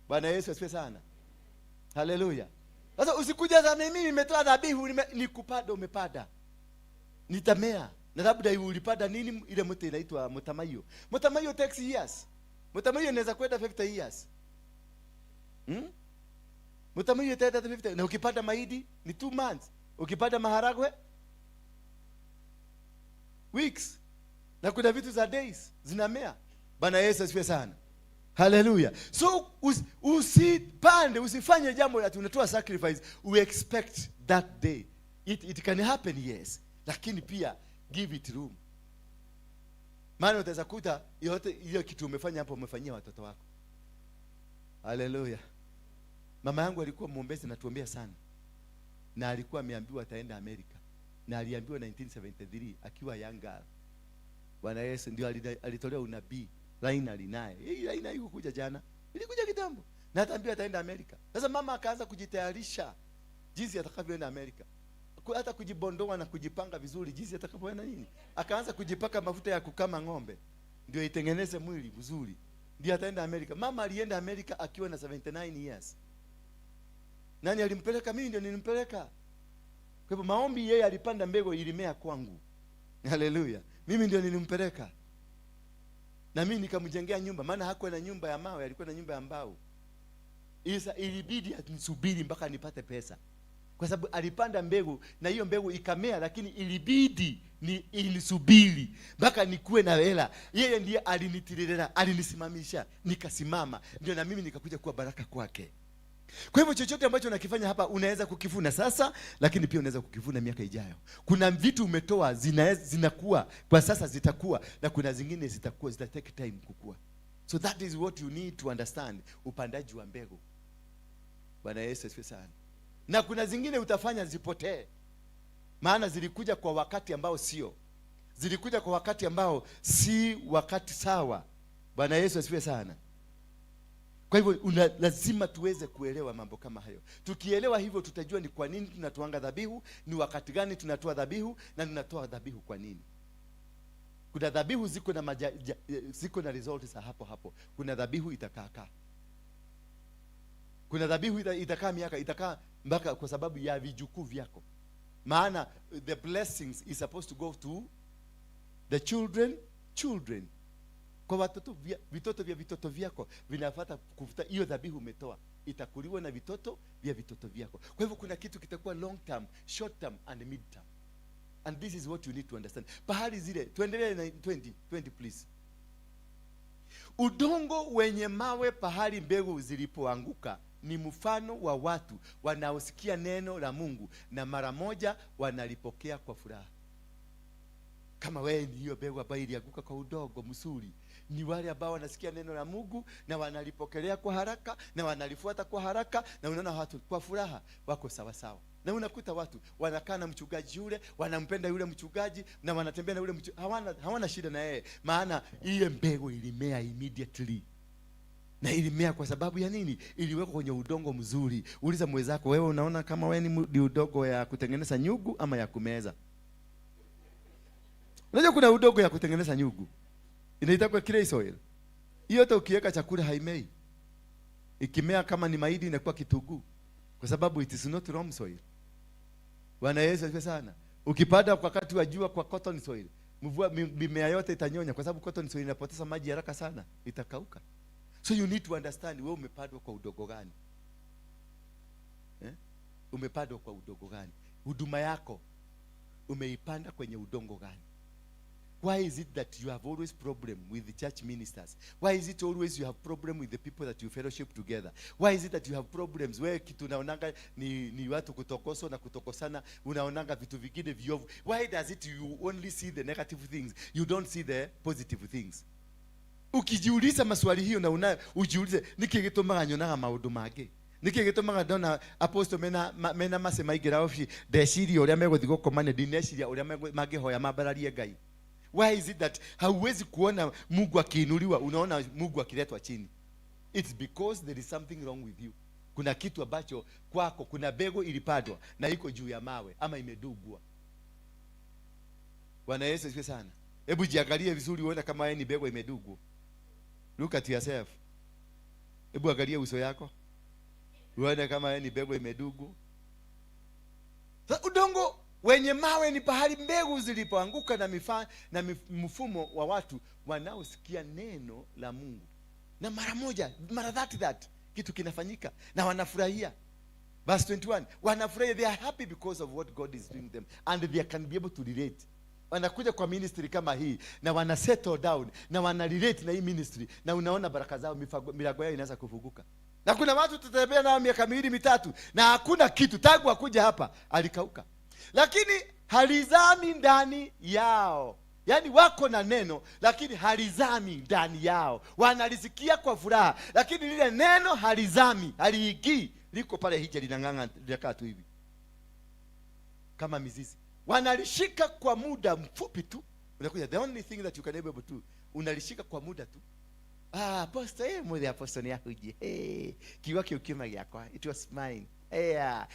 Bwana Yesu asifiwe sana. Haleluya. Sasa usikuja sasa mimi nimetoa dhabihu, nikupanda umepanda. Nitamea. Na labda ulipanda nini, ile mti inaitwa mutamayo. Mutamayo takes years. Mutamayo inaweza kwenda 50 years. Mutamayo itaenda 50. Na ukipanda mahindi ni 2 months. Ukipanda maharagwe weeks. Na kuna vitu za days zinamea. Bwana Yesu asifiwe sana. Hallelujah. So usipande, usifanye jambo ati unatoa sacrifice, we expect that day. It can happen, yes. Lakini pia give it room. Maana utaweza kuta yote hiyo kitu umefanya hapo umefanyia watoto wako. Hallelujah. Mama yangu alikuwa mwombezi na tuombea sana. Na alikuwa ameambiwa ataenda Amerika. Na aliambiwa 1973 akiwa young girl. Bwana Yesu ndio alitolewa unabii. Laina alinaye. Hii Laina haikukuja jana. Ilikuja kitambo. Na ataambiwa ataenda Amerika. Sasa mama akaanza kujitayarisha jinsi atakavyoenda Amerika. Hata kujibondoa na kujipanga vizuri jinsi atakavyoenda nini. Akaanza kujipaka mafuta ya kukama ng'ombe ndio itengeneze mwili vizuri. Ndio ataenda Amerika. Mama alienda Amerika akiwa na 79 years. Nani alimpeleka? Mimi ndio nilimpeleka. Kwa hivyo maombi yeye alipanda mbegu ilimea kwangu. Haleluya. Mimi ndio nilimpeleka. Na mimi nikamjengea nyumba, maana hakuwa na nyumba ya mawe, alikuwa na nyumba ya mbao. Isa ilibidi anisubiri mpaka nipate pesa. Kwa sababu alipanda mbegu na hiyo mbegu ikamea, lakini ilibidi ni ilisubiri mpaka nikuwe na hela. Yeye ndiye alinitirira, alinisimamisha, nikasimama. Ndio na mimi nikakuja kuwa baraka kwake. Kwa hivyo chochote ambacho unakifanya hapa unaweza kukivuna sasa, lakini pia unaweza kukivuna miaka ijayo. Kuna vitu umetoa zinakuwa kwa sasa, zitakuwa, na kuna zingine zitakuwa, zita take time kukua. So that is what you need to understand, upandaji wa mbegu. Bwana Yesu asifiwe sana. Na kuna zingine utafanya zipotee, maana zilikuja kwa wakati ambao sio, zilikuja kwa wakati ambao si wakati sawa. Bwana Yesu asifiwe sana. Kwa hivyo lazima tuweze kuelewa mambo kama hayo. Tukielewa hivyo tutajua ni kwa nini tunatoanga dhabihu, ni wakati gani tunatoa dhabihu, na tunatoa dhabihu kwa nini. Kuna dhabihu ziko na results za hapo hapo. Kuna dhabihu itakaa. Kuna dhabihu itakaa miaka, itakaa mpaka kwa sababu ya vijukuu vyako. Maana the blessings is supposed to go to the children children, kwa watoto vya, vitoto vya vitoto vyako vinafata kufuta hiyo dhabihu umetoa, itakuliwa na vitoto vya vitoto vyako. Kwa hivyo kuna kitu kitakuwa long term, short term and mid term, and this is what you need to understand. Pahali zile tuendelee na 20 20, please. Udongo wenye mawe pahali mbegu zilipoanguka ni mfano wa watu wanaosikia neno la Mungu na mara moja wanalipokea kwa furaha. Kama wewe ni hiyo mbegu ambayo ilianguka kwa udongo mzuri, ni wale ambao wanasikia neno la Mungu na wanalipokelea kwa haraka na wanalifuata kwa haraka, na unaona watu kwa furaha wako sawa sawa. Na unakuta watu wanakaa na mchungaji yule, wanampenda yule mchungaji na wanatembea na yule mchungaji, hawana shida na yeye, maana ile mbegu ilimea immediately na ilimea kwa sababu ya nini? Iliwekwa kwenye udongo mzuri. Uliza mwenzako, wewe unaona kama wewe ni udongo ya kutengeneza nyugu ama ya kumeza? Unajua kuna udongo ya kutengeneza nyugu inaitwa clay soil. Hiyo hata ukiweka chakula haimei. Ikimea kama ni mahindi inakuwa kitunguu, kwa sababu it is not loam soil. Bwana Yesu asifiwe sana. Ukipanda kwa wakati wa jua kwa cotton soil, mvua mimea yote itanyonya, kwa sababu cotton soil inapoteza maji haraka sana, itakauka. So you need to understand wewe umepandwa kwa udongo gani? Eh? Umepandwa kwa udongo gani? Huduma yako umeipanda kwenye udongo gani? Why is it that you have always problem with the church ministers? Why is it always you have problem with the people that you fellowship together? Why is it that you have problems? Wewe kitu unaonanga ni watu kutokoswa na kutokosana, unaonanga vitu vingine viovu. Why does it you only see the negative things? You don't see the positive things. Ukijiuliza maswali hiyo na unayo ujiulize, niki gitumaga nyonaga maundu mangĩ, niki gitumaga ndona apostle mena mace maingĩra ofici, ndeciria ũrĩa megũthiĩ gũkomania, ndineciria ũrĩa mangĩhoya mambararie Ngai. Why is it that hauwezi kuona Mungu akiinuliwa, unaona Mungu akiletwa chini? It's because there is something wrong with you. Kuna kitu ambacho kwako, kuna mbegu ilipandwa na iko juu ya mawe ama imedugwa. Bwana Yesu asifiwe sana. Hebu jiangalie vizuri uone kama wewe ni mbegu imedugwa. Look at yourself. Hebu angalia uso yako uone kama wewe ni mbegu imedugwa. Sasa udongo wenye mawe ni pahali mbegu zilipoanguka na mfumo wa watu wanaosikia neno la Mungu na mara moja, mara that kitu kinafanyika na wanafurahia. Verse 21, wanafurahia, they are happy because of what God is doing them and they can be able to relate. Wanakuja kwa ministry kama hii na wana settle down na wana relate na hii ministry, na unaona baraka zao, milango yao inaanza kufunguka. Na kuna watu tutatembea nao miaka miwili mitatu na hakuna kitu, tangu akuja hapa alikauka, lakini halizami ndani yao. Yaani wako na neno lakini halizami ndani yao, wanalisikia kwa furaha lakini lile neno halizami, haliingii, liko pale hija linang'ang'a, linakaa tu hivi kama mizizi. Wanalishika kwa muda mfupi tu, unakuja, the only thing that you can able to, unalishika kwa muda tu. Ah, apostle, muthe apostle ni ahunjie. Kiugo kĩu kiuma gĩakwa, it was mine. Yeah.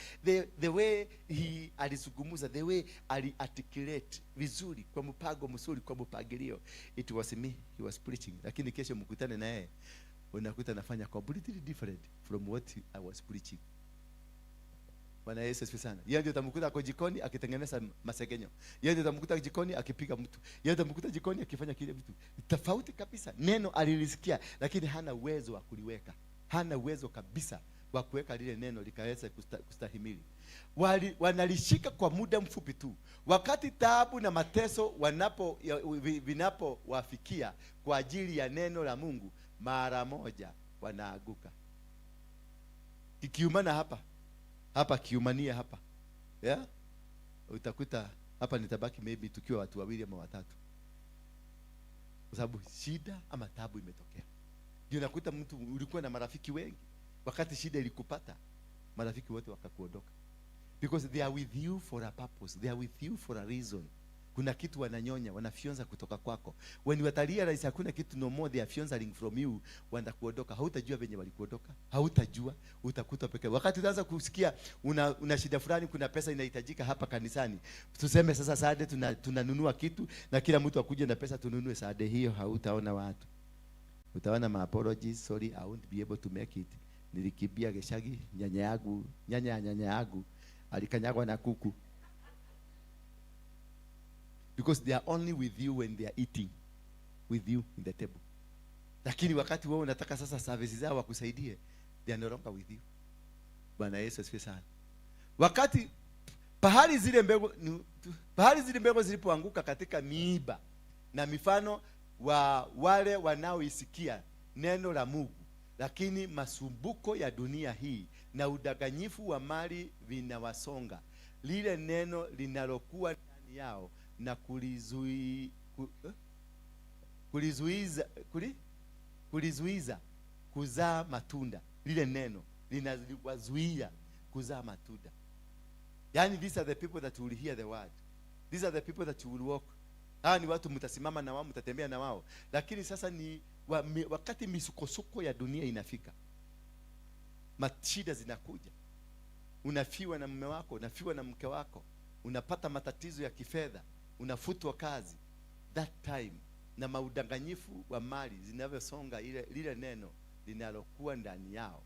The way he alizungumza, the way ali articulate vizuri kwa mpango mzuri, kwa mpangilio, it was me he was preaching. Lakini kesho mkutane na yeye, unakuta nafanya completely different from what I was preaching. Bwana Yesu asifiwe sana. Yeye ndio utamkuta ako jikoni akitengeneza masegenyo. Yeye ndio utamkuta jikoni akipiga mtu. Yeye ndio utamkuta jikoni akifanya kile vitu. Tofauti kabisa. Neno alilisikia lakini hana uwezo wa kuliweka. Hana uwezo kabisa wa kuweka lile neno likaweza kustahimili. Wanalishika kwa muda mfupi tu. Wakati taabu na mateso vinapowafikia kwa ajili ya neno la Mungu, mara moja wanaanguka. Kikiumana hapa, hapa kiumania hapa, yeah? Utakuta hapa nitabaki maybe tukiwa watu wawili ama watatu, kwa sababu shida ama taabu imetokea. Ndio unakuta mtu ulikuwa na marafiki wengi, wakati shida ilikupata marafiki wote wakakuondoka, because they are with you for a purpose, they are with you for a reason. Kuna kitu wananyonya, wanafyonza kutoka kwako. When you realize hakuna kitu no more they are fyonzaring from you, wanakuondoka. Hautajua venye walikuondoka, hautajua, utakuta peke. Wakati utaanza kusikia una shida fulani, kuna pesa inahitajika hapa kanisani, tuseme sasa Saturday tunanunua kitu na kila mtu akuje na pesa tununue Saturday hiyo, hautaona watu. Utaona ma apologies, sorry I won't be able to make it. Nilikimbia geshagi, nyanya yangu, nyanya ya nyanya yangu alikanyagwa na kuku. Because they are only with you when they are eating with you in the table. Lakini wakati wewe unataka sasa services zao wakusaidie, they are no longer with you. Bwana Yesu asifiwe sana. Wakati pahali zile mbegu zilipoanguka katika miiba na mifano wa wale wanaoisikia neno la Mungu, lakini masumbuko ya dunia hii na udanganyifu wa mali vinawasonga, lile neno linalokuwa ndani yao na kulizuiza kuzaa matunda. Lile neno linawazuia kuzaa matunda. Yani, these are the people that will hear the word. These are the people that will walk. Hawa ni watu mtasimama na wao, mtatembea na wao. Lakini sasa ni wakati misukosuko ya dunia inafika, mashida zinakuja, unafiwa na mume wako, unafiwa na mke wako, unapata matatizo ya kifedha, unafutwa kazi, that time na maudanganyifu wa mali zinavyosonga, ile lile neno linalokuwa ndani yao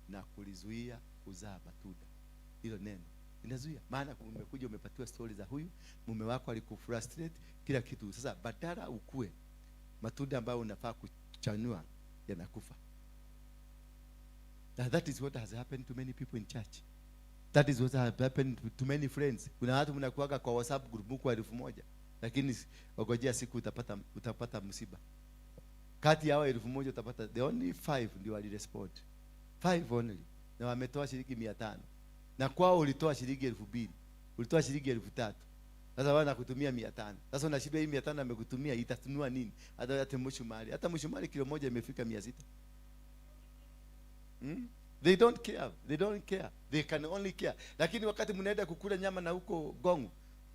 na kulizuia kuzaa matunda. Hilo neno linazuia, maana umekuja umepatiwa stori za huyu mume wako alikufrustrate kila kitu. Sasa badala ukue, matunda ambayo unafaa kuchanua yanakufa. Now that is what has happened to many people in church. That is what has happened to many friends. Kuna watu mnakuaga kwa WhatsApp group mko 1000, lakini wagojea siku utapata msiba. Kati ya hao 1000 utapata the only five ndio walirespond. Five only. Na wametoa shilingi 500. Na kwao ulitoa shilingi 2000. Ulitoa shilingi 3000. Sasa wao nakutumia 500. Sasa unashiba hii 500 amekutumia itatunua nini? Hata mshumari. Hata mshumari kilo moja imefika 600. They don't care. They don't care. They can only care. Lakini wakati mnaenda kukula nyama na huko Gongo,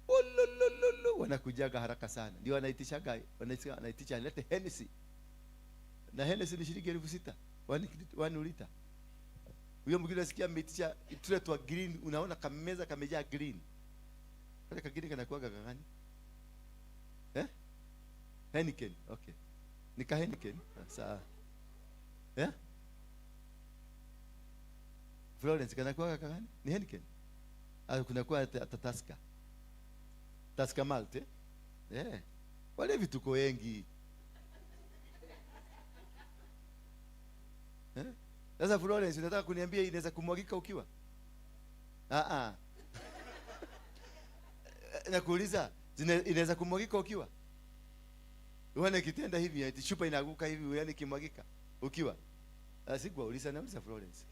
ololololo, wanakujaga haraka sana. Ndio wanaitishaga, wanaitisha lete Hennessy. Na Hennessy ni shilingi 6000. 1 liter. Huyo mwingine nasikia ameitisha tule twa green, unaona kameza kamejaa green. Kale ka green kanakuwaga gani? Eh? Heineken. Okay. Ni ka Heineken? Ah, sawa. Eh? Florence kanakuwa kagani? Ni Heineken? Ah, kunakuwa hata Tusker. Tusker Malt, eh? Eh. Wale tuko wengi. Eh? Sasa Florence unataka kuniambia inaweza kumwagika ukiwa? Ah ah. Nakuuliza, inaweza kumwagika ukiwa? Uone kitenda hivi, eti chupa inaanguka hivi, yaani kimwagika ukiwa? Ah, sikuwauliza, nauliza Florence.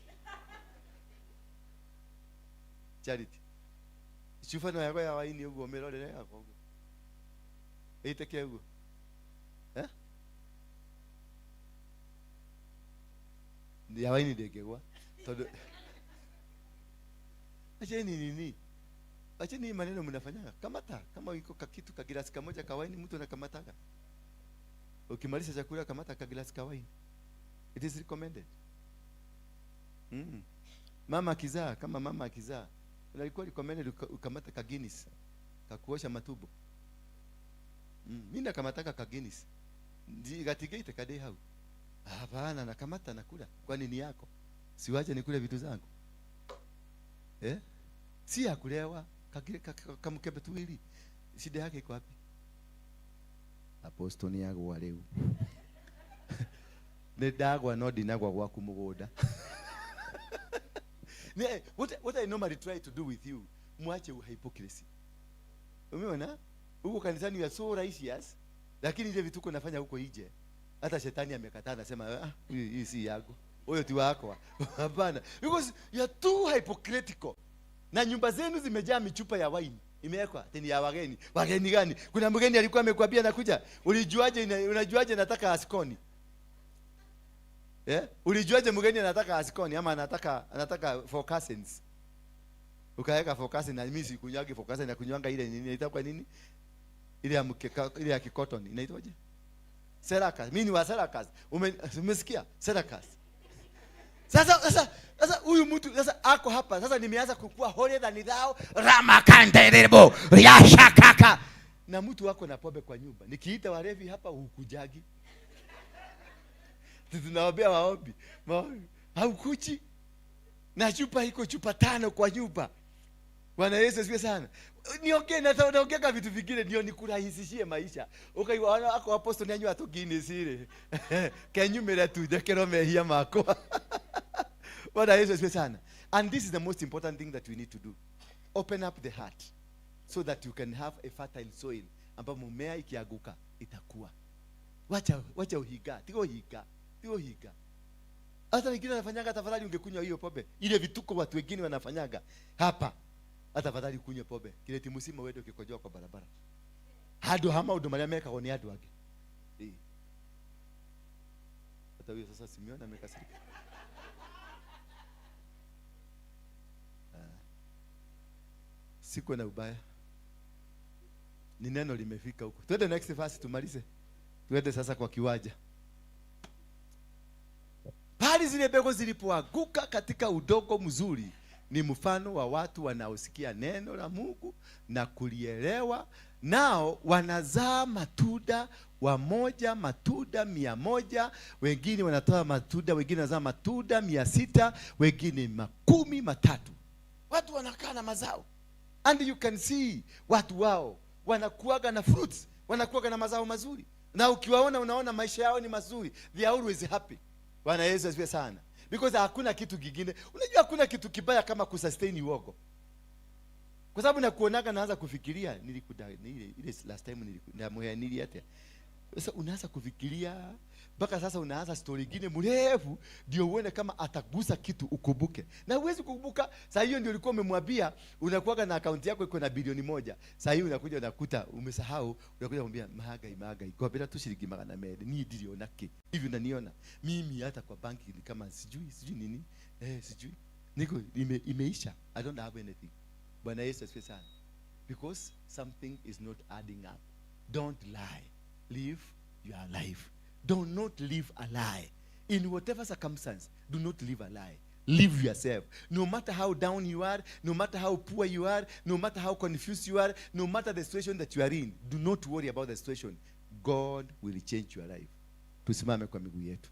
Charity. Chupa no yako ya waini uguo mirorere yako uguo. Ĩitĩke ũguo. Eh? Ya waini ndĩngĩgwa tondũ acheni nini, acheni hii maneno mnafanyaga. Kamata kama iko kakitu kagilasi kamoja ka waini, mtu anakamataga. Ukimaliza chakula kamata kagilasi ka waini. It is recommended. Mama akizaa, kama mama akizaa, unalikuwa recommended ukamata ka Guinness kakuosha matumbo. Mimi nakamataka ka Guinness. Ndi gatigeite kade hau. Hapana, nakamata nakula. Kwani ni yako? Siwache nikule vitu zangu. Eh? Si ya kulewa, kamkebe tuwili. Shida yake iko wapi? Apostle ni agwa riu. Nĩ ndagwa no ndinagwa gwaku mũgũnda. What I normally try to do with you, mwache hypocrisy. Umeona? Huko kanisani you are so righteous, lakini ile vituko nafanya huko nje, hata shetani amekataa, anasema, "Ah, hii si yako. Huyo ti wako." Hapana. Because you are too hypocritical. Na nyumba zenu zimejaa michupa ya wine. Imewekwa tena ya wageni. Wageni gani? Kuna mgeni alikuwa amekwambia nakuja. Ulijuaje unajuaje nataka askoni? Eh? Ulijuaje mgeni anataka askoni ama anataka Four Cousins? Ukaweka Four Cousins, na mimi sikunywagi Four Cousins, na kunywanga ile nini inaitwa nini? Ile ya mkeka, ile ya kikoton inaitwaje? Serakas. Mimi ni wa Serakas. Umesikia? Serakas. Sasa huyu mtu sasa ako hapa. Sasa nimeanza kukua holier than thou. Ramakanderebo. Riashakaka. Na mtu wako na pombe kwa nyumba. Nikiita walevi hapa hukujagi. Tunawaambia maombi. Maombi. Haukuji. Na chupa iko chupa tano kwa nyumba. Bwana Yesu asifiwe sana. Niongee na naongea vitu vingine ndio nikurahisishie maisha. Ukaigua wana ako apostle ni anyua tu Guinness rĩ. Kenyumĩre tu ndekerwo mehia makwa. Bwana Yesu asifiwe sana. And this is the most important thing that we need to do. Open up the heart so that you can have a fertile soil ambapo mmea ikianguka itakuwa. Wacha wacha uhiga, tiga uhiga, tiga uhiga. Hata wengine wanafanyaga, tafadhali ungekunywa hiyo pombe. Ile vituko watu wengine wanafanyaga hapa. Hata afadhali kunywa pombe. Kireti msima wende ukikojoa kwa barabara. Handu ha maundu maria mekagwo ni andu angi. Ĩĩ. Hata huyo sasa Simeon amekasirika. Ah. Siko na ubaya. Ni neno limefika huko. Twende next verse tumalize. Tuende sasa kwa kiwanja. Pali zile mbegu zilipoanguka katika udongo mzuri ni mfano wa watu wanaosikia neno la Mungu na kulielewa, nao wanazaa matunda, wamoja matunda 100, wengine wanatoa matunda, wengine wanazaa matunda 600, wengine 30. Watu wanakaa na mazao, and you can see watu wao wanakuaga na fruits, wanakuaga na mazao mazuri, na ukiwaona unaona maisha yao ni mazuri, they are always happy. Bwana Yesu asifiwe sana. Because hakuna kitu kingine. Unajua hakuna kitu kibaya kama kusustain uongo. Kwa sababu nakuonaga naanza kufikiria nilikuda ile ile last time nilimuhanili hata. Sasa unaanza kufikiria mpaka sasa unaanza story nyingine mrefu ndio uone kama atagusa kitu ukumbuke. Na huwezi kukumbuka, saa hiyo ndio ulikuwa umemwambia unakuwaga na akaunti yako iko na bilioni 1. Saa hiyo unakuja unakuta umesahau, unakuja kumwambia mahagai mahagai kwa bila tu shilingi 200 ni ndiriona ki. Hivi unaniona mimi hata kwa banki ni kama sijui sijui nini sijui niko imeisha, I don't have anything. Bwana Yesu asifiwe sana. Because something is not adding up. Don't lie. Live your life. Do not live a lie. In whatever circumstance, do not live a lie. Live yourself. No matter how down you are, no matter how poor you are, no matter how confused you are, no matter the situation that you are in, do not worry about the situation. God will change your life. Tusimame kwa miguu yetu.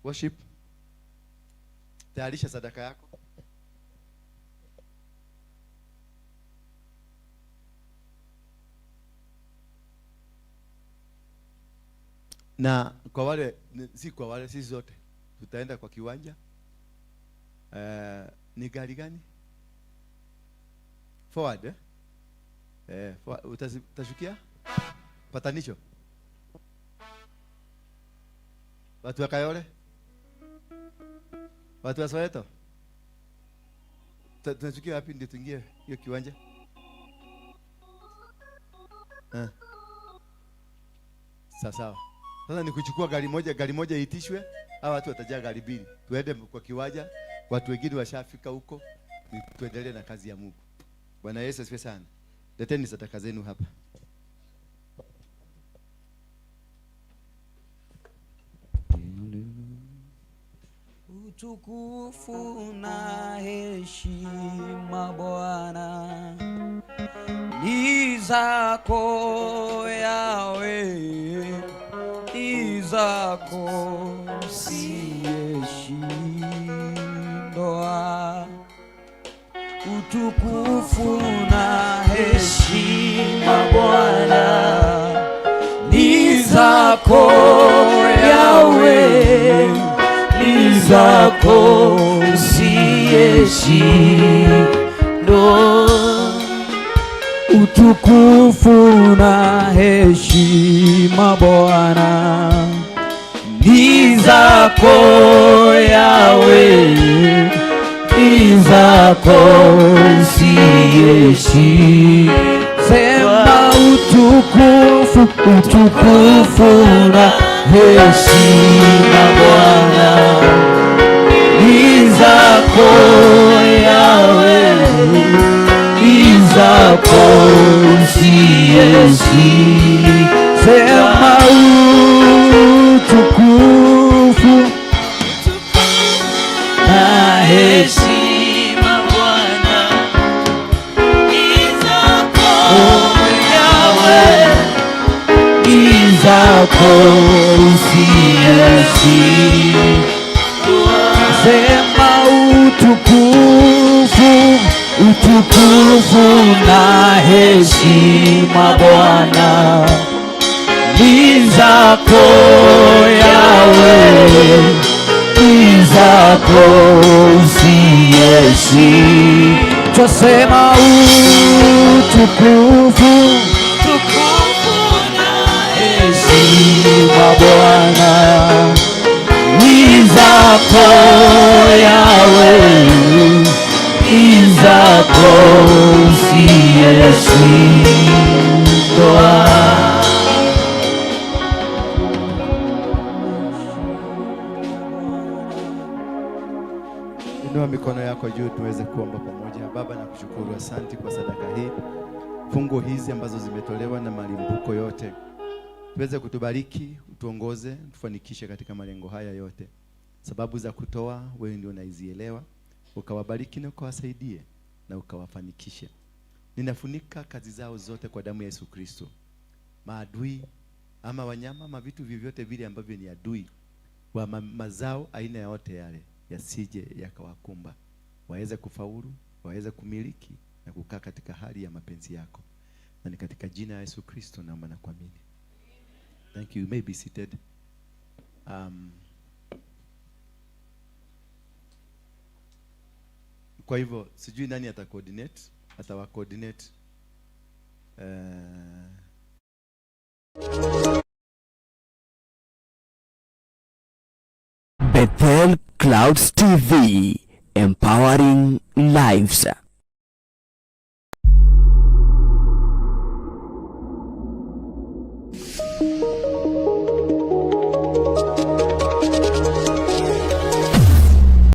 Worship. Tayarisha sadaka yako. Na kwa wale, si kwa wale, sisi zote tutaenda kwa kiwanja. Ni gari gani? Forward, eh? Forward. Utashukia? Patanisho. Watu wa Kayole? Watu wa Soweto? Tunashukia wapi ndio tuingie hiyo kiwanja? Sawa sawa. Sasa ni kuchukua gari moja iitishwe, hawa watu watajaa gari mbili. Tuende kwa kiwanja, watu wengine washafika huko, tuendelee na kazi ya Mungu. Bwana Yesu asifiwe sana. Leteni sadaka zenu hapa. Utukufu na heshima Bwana ni zako Yawe, ni zako siyeshindwa. Utukufu na heshima Bwana ni zako Yawe, ni zako usiyeshindwa. Utukufu na heshima Bwana ni zako Yawe, ni zako usiyeshindwa. Sema utukufu, utukufu na heshima Bwana ni zako Yawe, ni zako usiyeshindwa. Sema utukufu na heshima Bwana ni zako Yawe, ni zako zako usiyeshindwa. Sema utukufu, utukufu na heshima Bwana ni zako Yahweh, ni zako usiyeshindwa. Twasema utukufu, utukufu na heshima Bwana ni zako Yahweh, ni zako usiyeshindwa. Inua mikono yako juu tuweze kuomba pamoja. Baba, nakushukuru, asante kwa sadaka hii, fungu hizi ambazo zimetolewa na malimbuko yote, tuweze kutubariki, utuongoze, tufanikishe katika malengo haya yote. Sababu za kutoa wewe ndio unaizielewa, ukawabariki na ukawasaidie na ukawafanikishe. Ninafunika kazi zao zote kwa damu ya Yesu Kristo. Maadui ama wanyama ama vitu vyovyote vile ambavyo ni adui wa mazao aina yote yale yasije yakawakumba, waweze kufaulu, waweze kumiliki na kukaa katika hali ya mapenzi yako, na ni katika jina la Yesu Kristo naomba na kuamini. Thank you. You may be seated. Kwa hivyo sijui nani ata coordinate, atawa coordinate. Bethel Clouds TV, empowering lives.